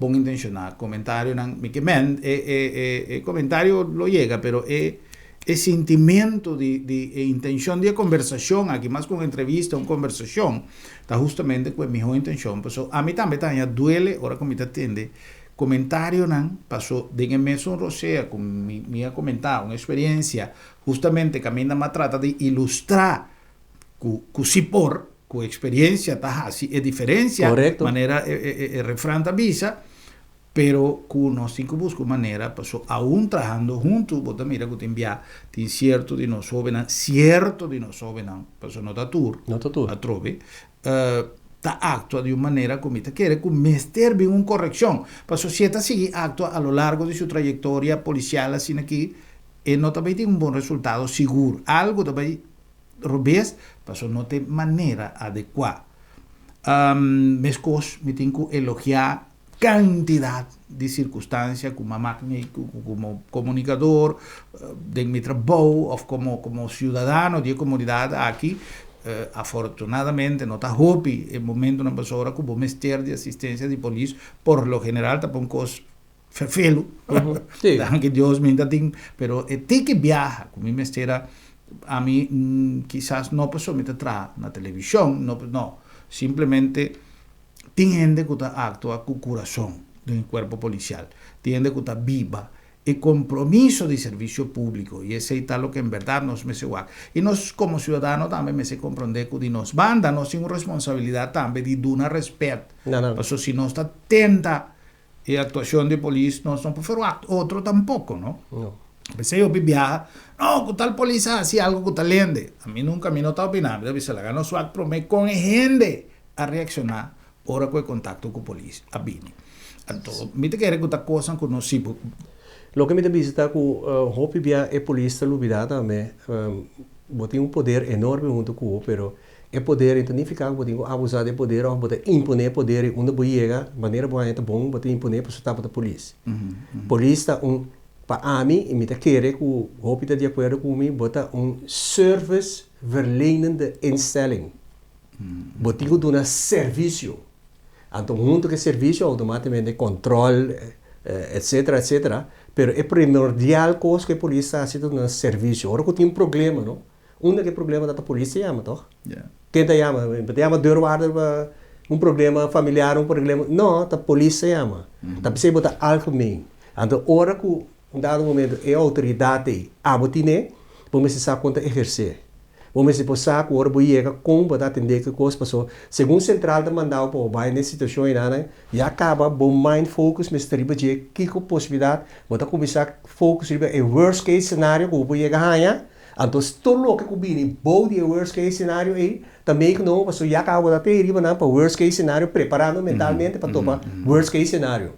bon intenshoná, komentarionan, mi ke men e e e e komentario lo yega pero e E sintimentu di di e intencion di e conversacion aki, mas cu un entrevista, un conversacion, ta hustamente cu e miho intencion. Paso ami tambe ta haña duele ora cu mi ta tende comentarionan, paso den e mesun rosea cu mi mi a comenta un experiencia, hustamente caminda mi a trata di ilustra cu cu si por, cu experiencia ta haci e diferencia, manera e e e refran ta bisa. Pero ku nos tin ku buska un manera paso aun trahando huntu bo ta mira ku tin bia tin sierto di nos hobennan, sierto di nos hobennan, paso no ta tur, No ta tur. atrobe, ta aktua di un manera ku mi ta kere ku mester bin un korekshon. Paso si e ta sigui aktua a lo largo di su trayektoria polisial asina aki e no ta bai tin un bon resultado sigur. Algu ta bai robes paso no ta e manera adekuá. Meskos mi tin ku elogiá Kantidat di sirkunstansia ku m'a mak mi komo komunikador den mi trabou òf komo komo siudadano di e komunidat aki, afortunadamente no ta hopi e momentunan pasobra ku bo mester di asistensia di polis, por lo general ta pa un kos ferfelu, danki Dios mi ta tin, pero e tiki biaha ku mi mester a, ami kisas no pasobra mi ta traha na televishon, no, no, simplemente. Tin hende ku ta aktua ku kurason den e kuerpo polisial. Tin hende ku ta biba e kompromiso di servisio públiko i esei ta loke en bèrdat nos mester wak. I nos komo siudadano tambe mester komprondé ku di nos banda nos tin un responsabilidat tambe di duna rèspèt. Pasobra si nos ta tenta e aktuashon di polis nos no por ferwagt otro tampoko, no? P'esei hopi biaha, no, ku tal polis a hasi algu ku ta lende. Ami nunka mi no ta opiná, mi ta bisa laga nos wak promé kon e hende a reakshoná ora ku e kontakto ku polis a bini. Anto, mi ta kere ku ta kosnan ku nos si bo. Loke mi ta bisa ta ku hopi bia e polis ta lubidá tambe. Bo tin un poder enorme huntu ku bo, pero e poder ei ta nifiká ku bo tin ku abusá di e poder òf bo ta imponé e poder ei unda bo yega, manera bo haña ta bon, bo ta imponé pasobra ta bo ta polis. Polis ta un, pa ami, i mi ta kere ku hopi ta di akuerdo ku mi, bo ta un service verlenende instelling. Bo tin ku duna servisio. Anto huntu ku e servisio outomátikamente kòntròl etsetera etsetera. Pero e primordial kos ku e polis ta hasi ta duna servisio. Ora ku tin un problema no, unda ku e problema ta ta polis ta yama tòg? Ken ta yama? Bo ta yama deurwaarder pa un problema familiar, un problema, no, ta polis ta yama. Ta p'esei bo ta algemeen. Anto ora ku un dado momento e outoridat ei abo tine, bo mester sa kon ta ehersé. Bo mester por sa ku ora bo yega kon bo ta atendé ku e kos paso segun sentral ta manda bo pa bo bai na e situashon einan ya kaba bo mind focus mester riba dje kiko posibilidat bo ta kuminsá focus riba e worst case scenario ku bo por yega haña anto tur loke ku bini bou di e worst case scenario ei ta meegenomen paso ya kaba bo ta tei riba nan pa worst case scenario preparando mentalmente pa topa worst case scenario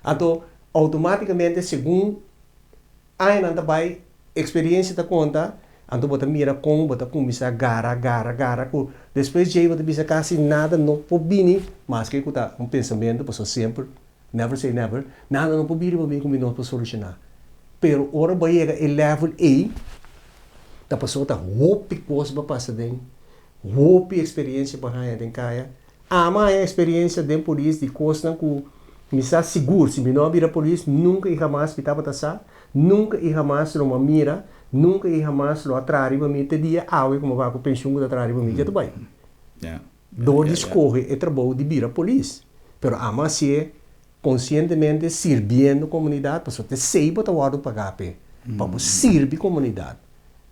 anto outomaticamente segun Añanan ta bai, experiencia ta conta, anto bo ta mira con bo ta cuminsa gara, gara, gara cu despues djey bo ta bisa casi nada no por bini, maske cu ta un pensamento pasobra semper, never say never, nada no por bini pa mi cu mi no por soluciona. Pero ora bo a yega e level ey, ta pasobra ta hopi cos bo a pasa den, hopi experiencia bo a haña den caya, Ama haña experiencia den polis di cosnan cu mi sa sigur si mi no a bira polis nunca y hamas mi tabata sa, nunca y hamas lo mi a mira, nunca y hamas lo a traha riba mi te dia awe cu mi a baha cu pensioen cu ta traha riba mi. Ke ta bay? Dor di skohe e trabou di bira polis. Pero amo hasié konsientemente sirbiendo komunidat pasobra ta esei bo ta wòrdu pagá p'e, pa bo sirbi komunidat.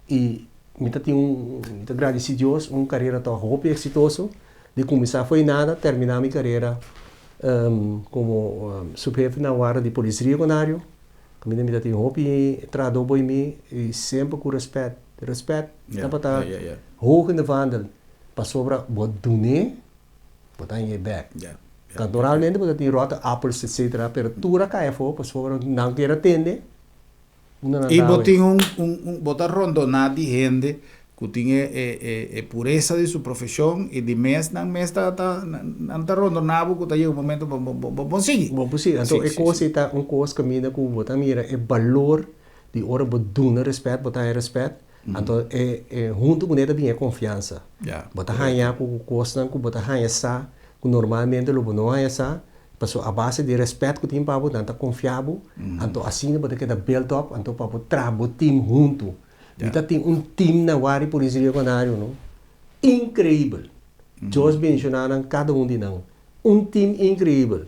I mi ta tin un, mi ta gradisí Dios, un karera tòg hopi eksitoso, di kuminsá fo'i nada terminá mi karera komo suphefe na warda di polis Rio Canario. Kaminda mi ta tin hopi trahadó bo'i mi i semper ku rèspèt. Rèspèt tabata hoog in de vaandel. Pasobra bo dun'é, bo ta hañ'é bèk. Naturalmente bo ta tin ròt appels etcetera, pero tur a kai afó pasobra nan kier a tende unda nan I bo tawe. tin un, un, un, bo ta rondoná di hende ku tin e, e, e, e puresa di su profeshon i di mes nan mes ta, ta, nan ta rondoná bo ku ta yega un momento bo, bo, bo, bo por sigui. Bo por sigui. Anto Sí, e sí, kos sí. ei ta un kos kaminda ku bo ta mira e balor di ora bo duna rèspèt, bo ta haña rèspèt. Anto e e huntu kuné ta bin e konfiansa. Bo ta haña ku kosnan ku bo ta haña sa ku normalmente lo bo no haña sa, pasobra a base di rèspèt ku tin pa bo, nan ta konfia bo, anto asina bo ta keda build up, anto pa bo traha bo team huntu. Mi ta tin un team na Wari Polis Rio Canario no, inkreibel. Dios benshoná nan kada un di nan. Un team inkreibel.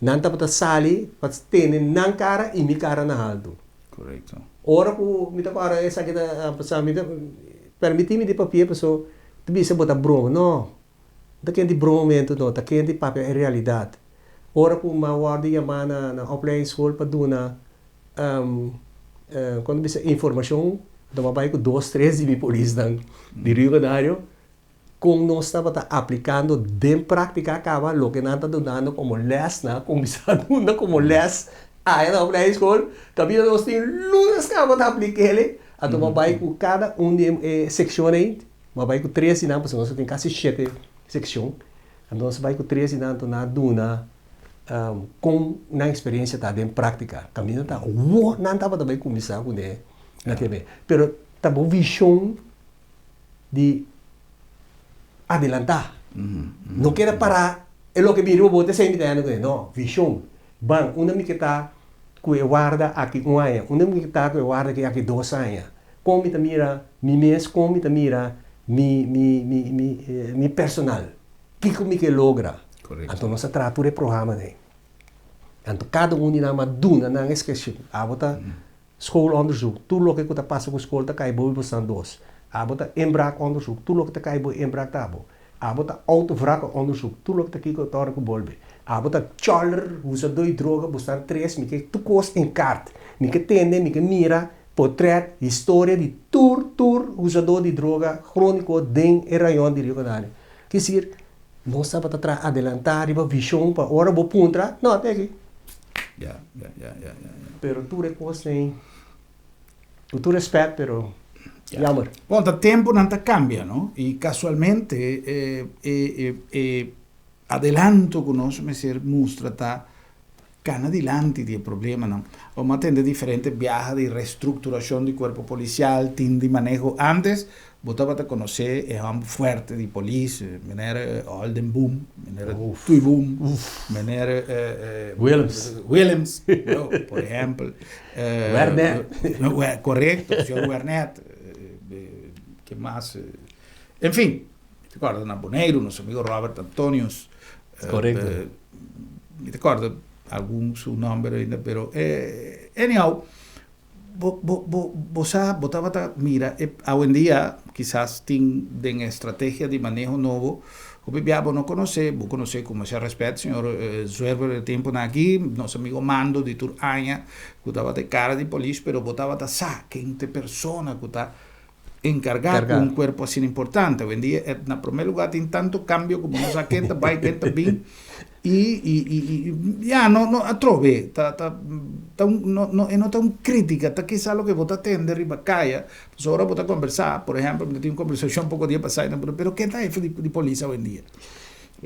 Nan tabata sali pa tene nan kara i mi kara na haltu. Korekto. Ora ku mi ta kòrda esaki ta pasa mi ta permití mi di papia paso ta bisa bo ta broma. No, no ta kende di bromamentu no, ta kende di papia e realidat. Ora ku mi a wòrdu yamá na na opleidingsschool pa duna kon ta bisa informashon, anto mi a bai ku dos tres di mi polisnan di Rio Canario Kon nos tabata aplikando den práktika kaba loke nan ta dunando komo lès, nan a kuminsá duna komo lès aya na opleidingschool, kaminda nos tin lunes kaba ta aplik'el, anto bo a bai ku kada un di e sekshon ei, bo a bai ku tres di nan pasobra nos a tin kasi shete sekshon, anto nos a bai ku tres di nan anto nan a duna kon nan eksperensia ta den práktika, kaminda ta wou nan tabata bai kuminsá kuné na tebe, pero ta bo vishon. di adelantá. No keda pará e loke bini riba bo ta esei mi ta yanda kuné. No, vishon. Ban, unda mi ke ta ku e warda aki un aña? Unda mi ke ta ku e warda aki aki dos aña? Kon mi ta mira mi mes? Kon mi ta mira mi mi mi mi mi personal? Kiko mi ke logra? Anto nos a traha tur e programa ei. Anto kada un di nan a duna nan e skeshon. Abo ta Schoolonderzoek, tur loke ku ta pasa ku skol ta kai bo i bo stan dos. Abo ta inbraakonderzoek, tur loke ta kai bo inbraak ta abo. Abo ta autovrakenonderzoek, tur loke ta kiko ta ora ku bolbe. Abo ta choller, usadó di droga, bo stan tres, mi ke tur kos en kaart. Mi ke tende, mi ke mira potret, historia di tur tur usadó di droga króniko den e rayon di Rio Canario. Kisir, nos tabata traha adelantá riba vishon pa ora bo puntra, no, te aki. Ya, ya, ya, ya, ya, ya. Pero tur e kos ei, ku tur respet, pero jammer. Bon, ta tempunan ta kambia, no? I kasualmente e e e e adelanto ku nos mester mustra ta kana dilanti di e problemanan. Bo a tende diferente biaha di restrukturashon di kuerpo polisial, tin di maneho. Antes Bo tabata konosé e hòmber fuerte di polis, meneer Oldenboom, meneer Tuiboom, meneer Willems. Willems, por ehèmpel. Wernet. Korekto, señor Wernet. Ke mas? En fin, mi ta kòrda na Boneiru, nos amigo Robert Antonius. Korekto. Mi ta kòrda algun su nòmber ainda, pero anyhow. Bo, bo, bo, bo sa, bo tabata mira e awendia kisas tin den e strategia di maneho nobo, hopi bia bo no konosé, bo konosé ku masha rèspèt señor Zwerver e tempunan aki, nos amigo Mando di tur aña ku tabata e kara di polis, pero bo tabata sa ken ta e persona ku ta enkargá ku un kuerpo asina importante. Awendia e na promé lugá tin tantu kambio ku bo no sa ken ta bai, ken ta bin i i i i ya no no atrobe ta ta ta un no no e no ta un krítika ta kisa loke bo ta tende riba kaya pasobra ora bo ta kombersá por ehèmpel mi ta tin un kombersashon poko dia pasá i nan puntra pero ken ta hefe di di polis awendia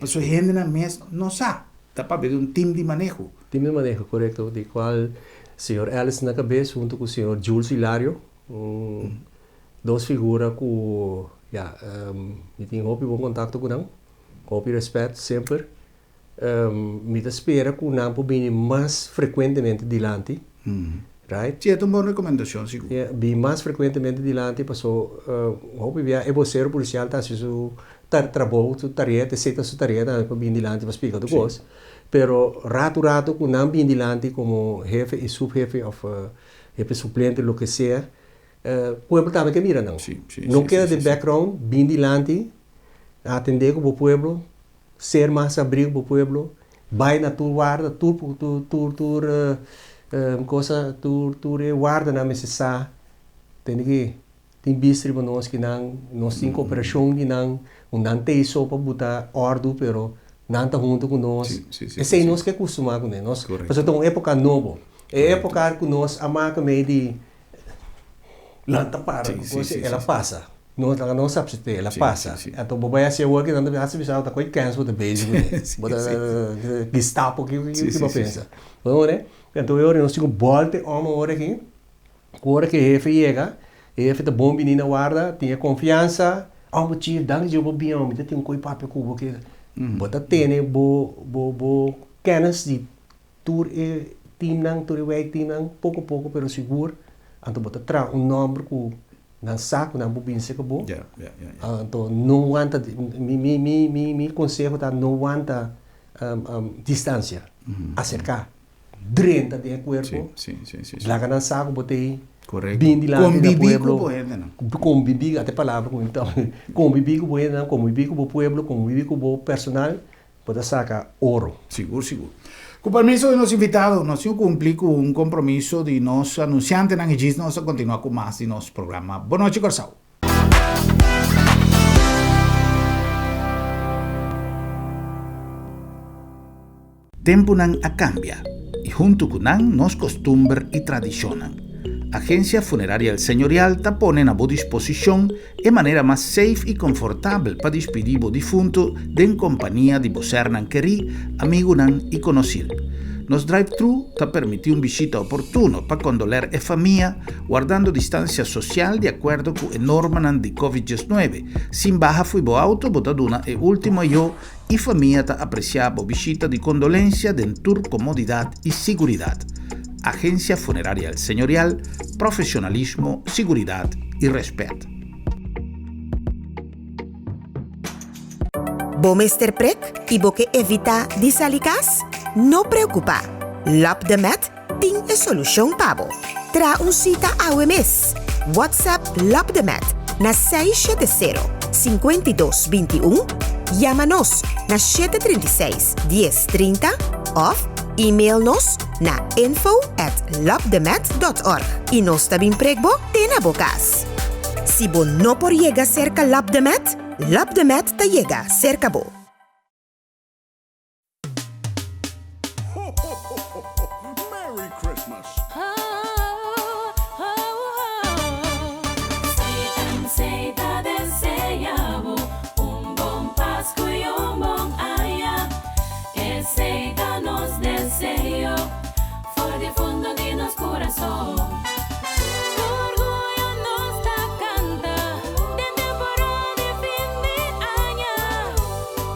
pasobra hendenan mes no sa ta papia di un tim di maneho. Tim di maneho korekto di kual señor Ellis na kabes huntu ku señor Jules Hilario. Un dos figura ku ya mi tin hopi bon kontakto ku nan, hopi rèspèt semper. Mi ta spera ku nan por bini mas frekuentemente dilanti. Right? Si, e ta un bon rekomendashon sigur. Yeah, bin mas frekuentemente dilanti paso hopi bia e bosero polisial ta hasi su trabou, su tarea, ta seta su tarea tambe pa bin dilanti pa splika tur kos. Pero ratu ratu ku nan bin dilanti komo hefe i suphefe òf hefe suplente loke sea, pueblo tambe ke mira nan. No keda den background, bin dilanti, atendé ku bo pueblo, Ser mas abrí ku bo pueblo, bai na tur warda, tur tur tur cosa, tur tur e wardanan mester sa, tende ki tin bista riba nos ki nan, nos tin koperashon di nan, un nan ta ei so pa buta òrdu pero nan ta huntu ku nos, esei nos ke kustumá kuné, nos, pasobra ta un époka nobo, e époka ku nos a maka mei di lanta para ku kos, el a pasa. Nos laga nos apsete, el a pasa. Anto bo bai hasi awor ki nan ta hasi bisa bo ta koi kens bo ta bezig kuné. Bo ta Gestapo ki ki bo pensa. Bo ta worde? Anto e ora nos tin ku bòlta e òm awor aki, ku ora ku e hefe yega, e hefe ta bon bini na warda, tin e konfiansa, Oh bo chief, danki dje bo bin awor, mi ta tin un koi papia ku bo ki. Bo ta tene bo bo bo kènis di tur e teamnan, tur e wijkteamnan, poko poko pero sigur, anto bo ta traha un nòmber ku Nan sa ku nan por binse ku bo. Anto no wanta, mi konseho ta no wanta distansia. Aserká. Drenta den e kuerpo. Laga nan sa ku bo ta ei. Bin dilanti di pueblo. Kombibí ku bo hendenan. Kombibí, ata e palabra ku mi ta. Kombibí ku bo hendenan, kombibí ku bo pueblo, kombibí ku bo personal. Bo ta saka oro. Sigur, sigur. Ku permiso di nos invitado, nos tin ku kumpli ku un kompromiso di nos anunsiantenan i djis nos ta kontinuá ku mas di nos programa Bon Nochi Kòrsou. Tempunan a kambia i huntu ku nan nos kostumber i tradishonnan. Agensia Funeraria El Señorial ta pone na bo disposishon e manera mas safe i konfortabel pa dispidí bo difuntu den kompania di bo sernan kerí, amigunan i konosir. Nos drive-thru ta permití un bishita oportuno pa kondoler e famia, wardando distansia sosial di akuerdo ku e normanan di Covid 19. Sin baha fo'i bo auto bo ta duna e último ayó i famia ta apresiá bo bishita di kondolensia den tur komodidat i siguridat. Agensia Funeraria El Señorial, profesionalismo, siguridat i rèspèt. Bo mester prek i bo ke evitá di sali kas? No preokupá! Lap de Met tin e solushon pa bo. Traha un sita awe mes! WhatsApp Lap de Met na 670 52 21, yama nos na 736 10 30 òf email nos na info at lapdemet.org i nos ta bin prek bo te na bo kas. Si bo no por yega serka Lap de Met, Lap de Met ta yega serka bo. Merry Christmas! CMC ta desea bo un bon Pascu y un bon aña. Esey ta nos deseo for di fondo di nos curason. Cu orguyo nos ta canta den temporada di fin di aña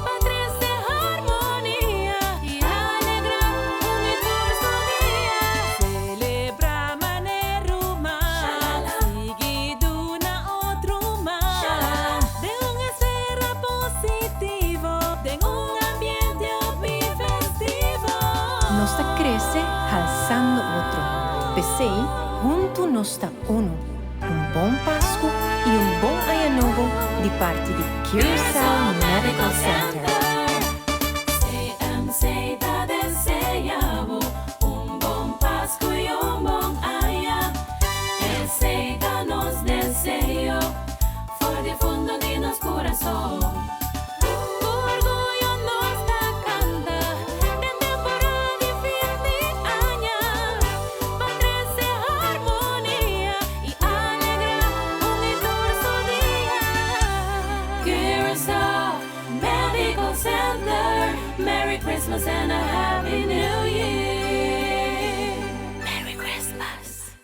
pa trece harmonia y alegra un y tur su dia. Celebra manera ruman, sigui duna otro man den un esfera positivo, den un ambiente hopi festivo. Nos ta crece halsando otro. P'esei, huntu nos ta unu. Un bon Pascu i un bon Aña Nobo di parti di Curaçao Medical Center. CMC ta desea bo un bon Pascu i un bon aña. Esei ta nos deseo for di fondo di nos curason. Ku orguyo nos ta kanta den temporada di fin di aña pa trese harmonia i alegrá un i tur su dia. Curaçao Medical Center, Merry Christmas and a Happy New Year! Merry Christmas!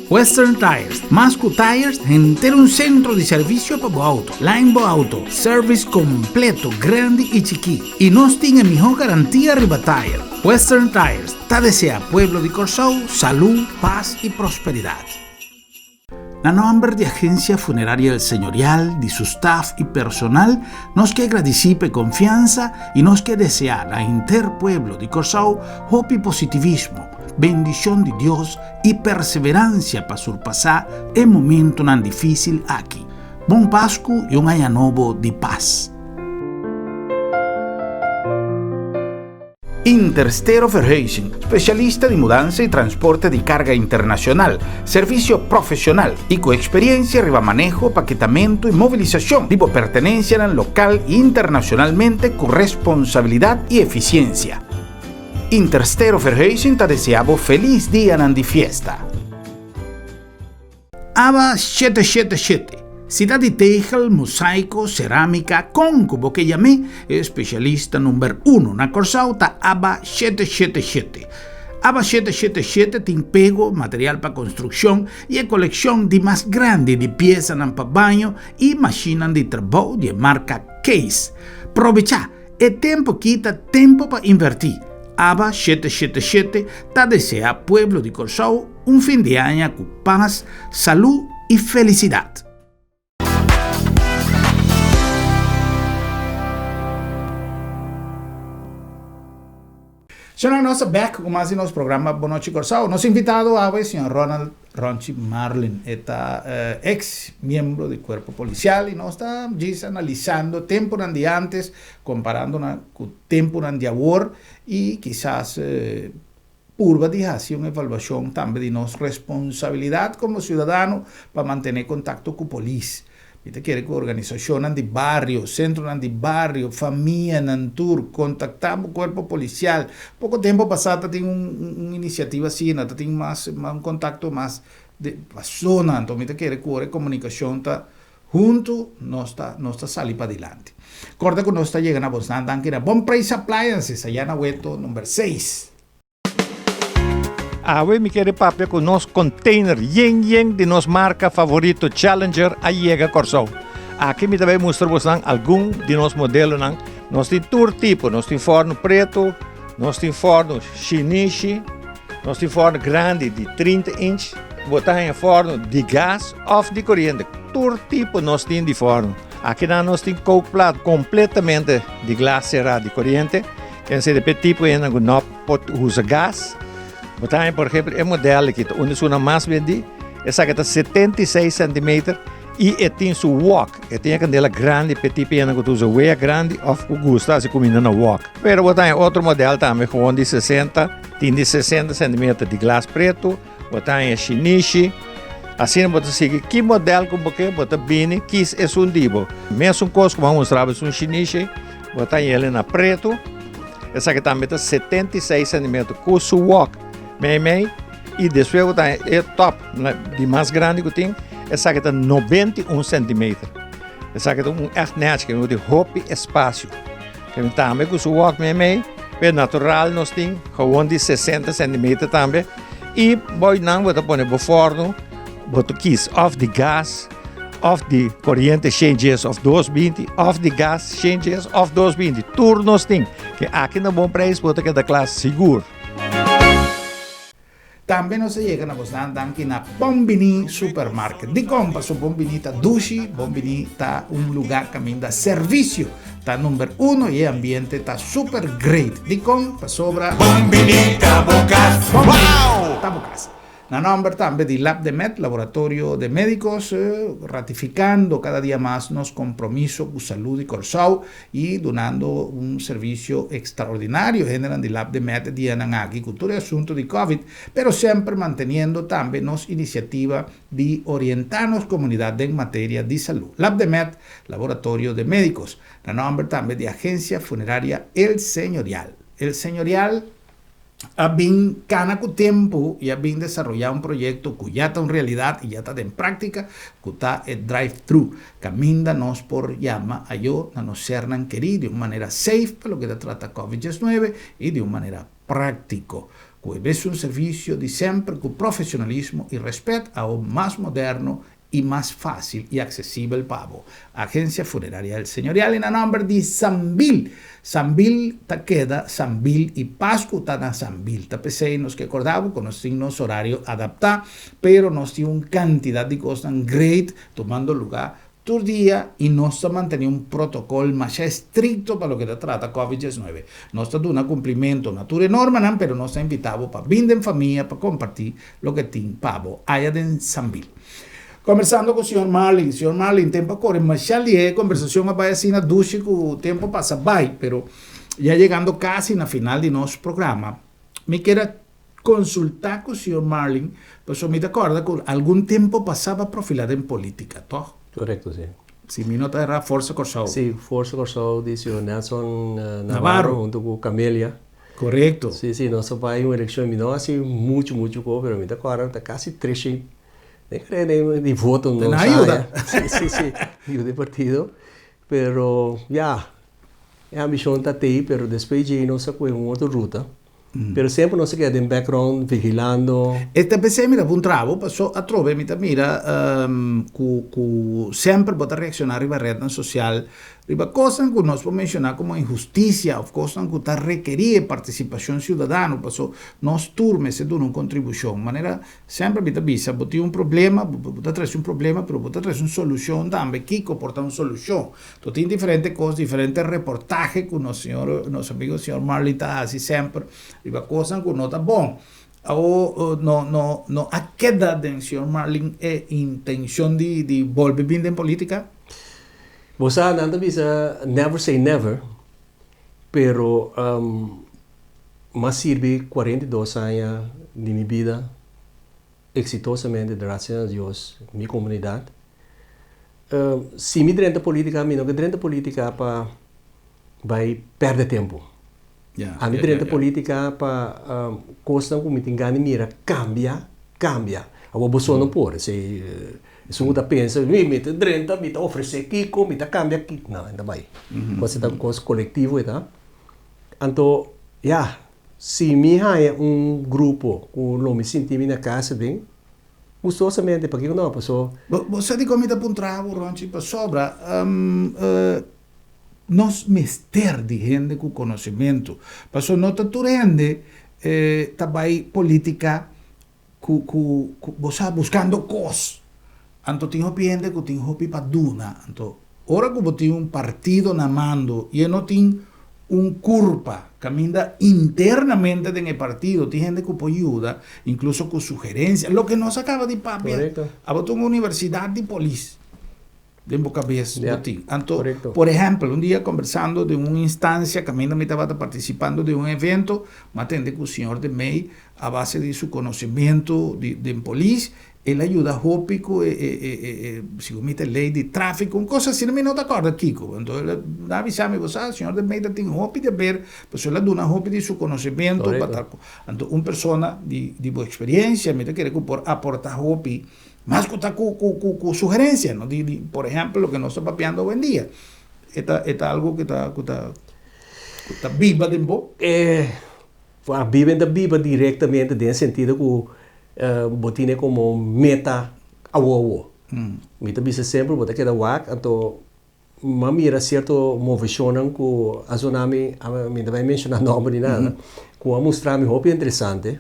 Western Tires, mas ku tires, henter un sentro di servisio pa bo auto. Line bo auto, service kompleto, grandi i chikí. I nos tin e mihó garantia riba tire. Western Tires ta deseá pueblo di Kòrsou salú, pas i prosperidat. Na nòmber di Agencia Funeraria El Señorial, di su staf i personal, nos ke gradisí pa e konfiansa i nos ke deseá na henter pueblo di Kòrsou hopi positivismo, bendishon di Dios i perseveransia pa surpasá e momentunan difísil aki. Bon Pasku i un Aña Nobo di pas! Interstero Verhuizing, spesialista di mudansa i transporte di karga internashonal, servisio profeshonal i ku eksperiensia riba maneho, paketamentu i mobilisashon di bo pertenensianan lokal i internashonalmente ku responsabilidat i efisiensia. Interstero Verhuizing ta desea bo felis dianan di fiesta. Aba 777, Sidat di tegel, mosaiko, serámika, kon ku bo ke yam'é, e spesialista number uno na Kòrsou ta Aba 777. Aba 777 tin pego, material pa konstrukshon i e kolekshon di mas grandi di piesanan pa baño i mashinnan di trabou di e marka Case. Probechá! E tempu aki ta tempu pa invertí. Aba 777 ta deseá pueblo di Kòrsou Un fin di aña ku pas, salú i felisidat. Señora nos ta bek ku mas di nos programa Bon Nochi Kòrsou. Nos invitado awe señor Ronald Ronchi Marlin. E ta ex miembro di kuerpo polisial i nos ta djis analisando tempunan di antes komparando nan ku tempunan di awor i kisas Purba di hasi un evaluashon tambe di nos responsabilidat komo siudadano pa mantené kontakto ku polis. Mi ta kere ku organisashonnan di bario, sentronan di bario, famianan tur kontaktá bo kuerpo polisial. Poko tempu pasá ta tin un inisiativa asina, ta tin mas un kontakto mas di persona. Anto mi ta kere ku ora e komunikashon ta Huntu nos ta nos ta sali padilanti. Corda cu nos ta yega na bosnan danki na Bon Prijs Appliances aya na Weto number seis. Awe mi kere papia ku nos container yen yen di nos marka favorito Challenger a yega Kòrsou. Aki mi ta bai mustra bosnan algun di nos modelonan. Nos tin tur tipo, nos tin fòrnu pretu, nos tin fòrnu shinishi, nos tin fòrnu grandi di 30 inch, bo ta haña fòrnu di gas òf di koriente. Tur tipo nos tin di fòrnu. Akinan nos tin kookplaat kompletamente di glas será di koriente. Ken sede p'e tipo hende ku no por usa gas. Bo ta haña por ehempel e modèl aki ta un di esunnan mas bendí. Esaki ta 76 centimeter i e tin su wok. E tin e kandela grandi p'e tipo hende ku ta usa wea grandi òf ku gusta hasi kuminda na wok. Pero bo ta haña otro modèl tambe gewoon di 60, tin di 60 centimeter di glas pretu. Bo ta haña shinishi. Asina bo ta sigui ki modèl ku bo ke, bo ta bini kis esun di bo. Mesun kos ku bo a mustra bo esun shinishi, bo ta haña el na pretu. Esaki tambe ta 76 sentimeter ku su wok meimei. I despues bo ta haña e tòp di mas grandi ku tin, esaki ta 91 sentimeter. Esaki ta un ègt nèchi, ku tin hopi espasio. Tambe ku su wok meimei, pero natural nos tin gewoon di 60 centimeter tambe. I boy nan bo ta pone bo forno, bo ta kies of di gas, of di koriente shen djes of dos binti, of di gas shen djes of dos binti. Tur nos tin. Ke aki na bon prijs bo ta keda kla sigur. Tambe nos a yega na bosnan danki na Bon Bini Supermarket. Dikon? Paso Bon Bini ta dushi, Bon Bini ta un luga kaminda servisio ta number uno i e ambiente ta super great. Dikon? Pasobra Bon Bini ta bo kas. Bon Bini ta bo kas. Na nomber tambe di Labdemed, Laboratorio de Médicos, ratificando cada dia mas nos compromiso cu salud di Corsou y dunando un servicio extraordinario hendenan di Labdemed e dianan aki cu tur e asunto di Covid, pero semper manteniendo tambe nos iniciativa di orienta nos comunidad den materia di salud. Labdemed, Laboratorio de Médicos. Na nomber tambe di Agencia Funeraria El Señorial. El Señorial. A bin kana ku tempu i a bin desaroyá un proyekto ku ya ta un realidat i ya ta den práktika, ku ta e drive-thru, kaminda nos por yama ayo na nos sernan kerí di un manera safe pa loke ta trata Covid 19 i di un manera práktiko. Ku e mesun servisio di semper ku profesionalismo i rèspèt awo mas moderno i mas fásil i aksesibel pa bo. Agencia Funeraria El Señorial i na nòmber di Sambil. Sambil ta keda Sambil i Pasku ta na Sambil. Ta p'esei nos ke kòrda bo ku nos tin nos orario adaptá, pero nos tin un kantidat di kosnan great tumando lugá tur dia i nos ta mantene un protokòl masha estrikto pa loke ta trata Covid 19. Nos ta duna kumplimentu na tur e normanan, pero nos ta invitá bo pa bin den famia pa kompartí loke tin pa bo aya den Sambil. Kombersando ku señor Marlin, señor Marlin, tempu a kore masha lihe, e kombersashon a bai asina dushi ku tempu a pasa bai, pero ya yegando kasi na final di nos programa, mi kier a Konsultá ku señor Marlin, pasobra mi ta kòrda ku algun tempu pasá bo a profilá den polítika, tòg? Korekto, sí. Si mi no ta erá, Forsa Kòrsou. Sí, Forsa Kòrsou di señor Nelson Navarro huntu ku Camelia. Korekto. Sí, sí, nos a bai un elekshon, mi no hasi muchu, muchu kos, pero mi ta kòrda ta kasi treshen, den kere di voto nos a haña. Sí, sí, sí, yuda e partido. Pero, ya, e ambishon ta tei, pero despues djei nos a kohe un otro ruta. Pero semper nos a keda den background vigilando. E ta pesey mi ta puntra bo, paso atrobe mi ta mira cu cu semper bo ta reacciona riba rednan social, riba cosnan cu nos por menciona como inhusticia of cosnan cu ta rekeri e participacion ciudadano, paso nos tur mester duna un contribucion. Manera semper mi ta bisa, bo tin un problema, bo ta trece un problema, pero bo ta trece un solucion tambe. Kico por ta un solucion? To tin diferente kos, diferente reportahe ku nos señor, nos amigo señor Marley ta hasi semper riba kosnan ku no ta bon. Awo no no no a keda den señor Marlin e intencion di di bolbe bin den politica? Bo sa nan ta bisa never say never, pero m'a sirbi 42 aña di mi bida exitosamente gracias a Dios mi comunidad. Si mi drenta politica mi no ke drenta politica pa bai perde tempo. Ami drenta politica pa cosnan cu mi tin gana di mira cambia, cambia. Awor boso no por, esey esun cu ta pensa mi mi ta drenta mi ta ofrece kico mi ta cambia kico, no e ta bai. Cos ta cos colectivo e ta. Anto ya si mi haya un grupo cu lo mi sinti mi na casa den. Gustosamente, pakiko no? Paso. Bo sa dikon mi ta puntra bo, Ronchi? Pasobra nos mester di hende ku konosementu. Paso no ta tur hende ta bai politika ku ku bo sa buskando kos. Anto tin hopi hende ku tin hopi pa duna. Anto ora ku bo tin un partido na mando i e no tin un kurpa kaminda internamente den e partido tin hende ku por yuda, inkluso ku sugerensia, loke nos a kaba di papia. Abo ta un universidat di polis den bo kabes bo tin. Anto, por ehèmpel, un dia kombersando den un instansia kaminda mi tabata partisipando den un evento, mi a tende ku señor de Mey a base di su konosementu di den polis, El a yuda hopi ku e e segun mi ta e lei di trafiko, un kos asina, mi no ta kòrda kiko. Anto el a avisa mi, bo sa, señor de Mey ta tin hopi di haber, pasobra el a duna hopi di su konosementu pa tal kos. Anto un persona di di bo eksperiensia mi ta kere ku por aporta hopi, mas ku ta ku ku ku ku sugerensia, no, di di por ehèmpel loke nos ta papiando awendia. E ta e ta algu ku ta ku ta ku ta biba den bo? E biba ta biba direktamente den e sentido ku Bo tine komo meta awo awo. Mi ta bisa semper bo ta keda wak anto m'a mira sierto moveshonnan ku a zona mi, mi ta bai menshoná nòmber ni nada, ku a mustra mi hopi interesante,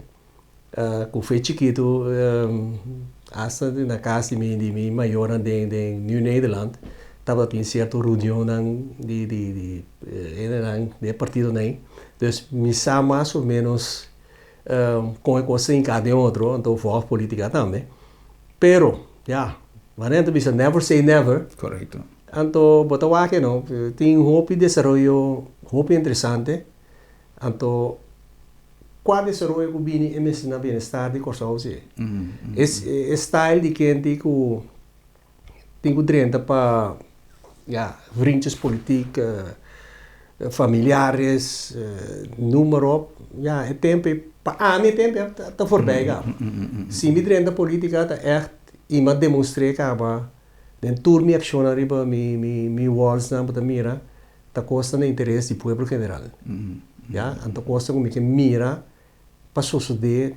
ku fe chikitu asta na kas di mi di mi mayornan den den Nieuw Nederland tabatin sierto reunionnan di di di hendenan di e partidonan ei. Dus mi sa mas o ménos Kon e kos ta hinká den otro, anto vòlg polítika tambe. Pero, ya, manera nan ta bisa never say never. Korekto. Anto bo ta wak e no, tin hopi desaroyo hopi interesante. Anto kua desaroyo ku bini e mester na bienestar di Kòrsou si. E style di kenti ku tin ku drenta pa, ya, vriendjespolitiek, familiares, noem maar op. Ya, e tempo ei, pa ami e tempo ei ta voorbij kaba. Si mi drenta politica ta echt i mi a demostr'é kaba den tur mi akshonnan riba mi mi wallsnan bo ta mira ta kosnan na interes di pueblo general. Ya, anto kosnan ku mi ke mira. pa sosodé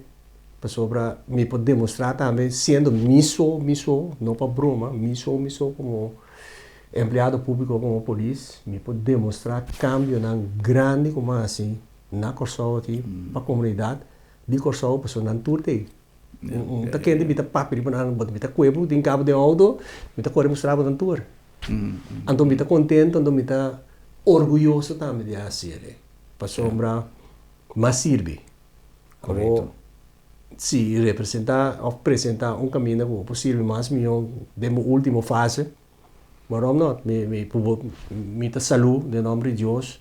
pasobra mi por demostrá tambe siendo mi so mi so, no pa broma, mi so mi so komo empleado públiko komo polis mi por demostrá kambionan grandi ku mi a hasi na Kòrsou aki pa komunidat di Kòrsou pasobra nan tur ta ei. Un ta kende mi ta papia riba nan but mi ta kue bo tin kaba den outo mi ta kore mustra bo nan tur. Anto mi ta kontento anto mi ta orguyoso tambe di hasi esei pasobra mas sirbi. Korekto. Si representa of presenta un kaminda ku bo por sirbi mas mihó den bo ultimo fase, waarom not? Mi mi mi ta salú den nòmber di Dios,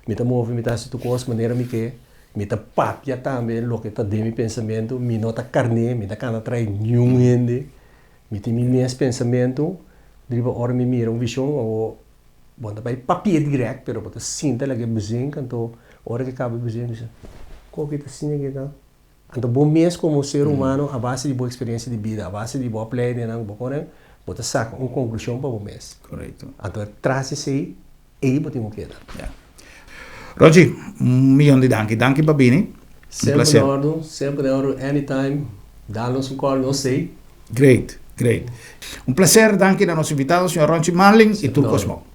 mi ta move, mi ta hasi tur kos manera mi ke, mi ta papia tambe loke ta den mi pensamentu, mi no ta karné, mi ta kana trae niun hende, mi tin mi mes pensamentu, riba ora mi mira un vishon o Bo no ta bai papia direct pero bo ta sinta laga e bezinc anto ora ke kaba e bezinc bo bisa ko ke ta asina ke ta anto bo mes komo ser humano a base di bo experiencia di bida a base di bo opleidingnan bo konen bo ta saka un konklushon pa bo mes anto tras esei ei bo tin ku keda. Ya. Rochi, un miyon di danki. Danki pa bini. Un Semper placer. na ordu, semper na ordu, anytime, dal nos un call, nos sei. Great, great. Un placer, danki na nos invitado, señor Ronchi Marlin y tur cos bon.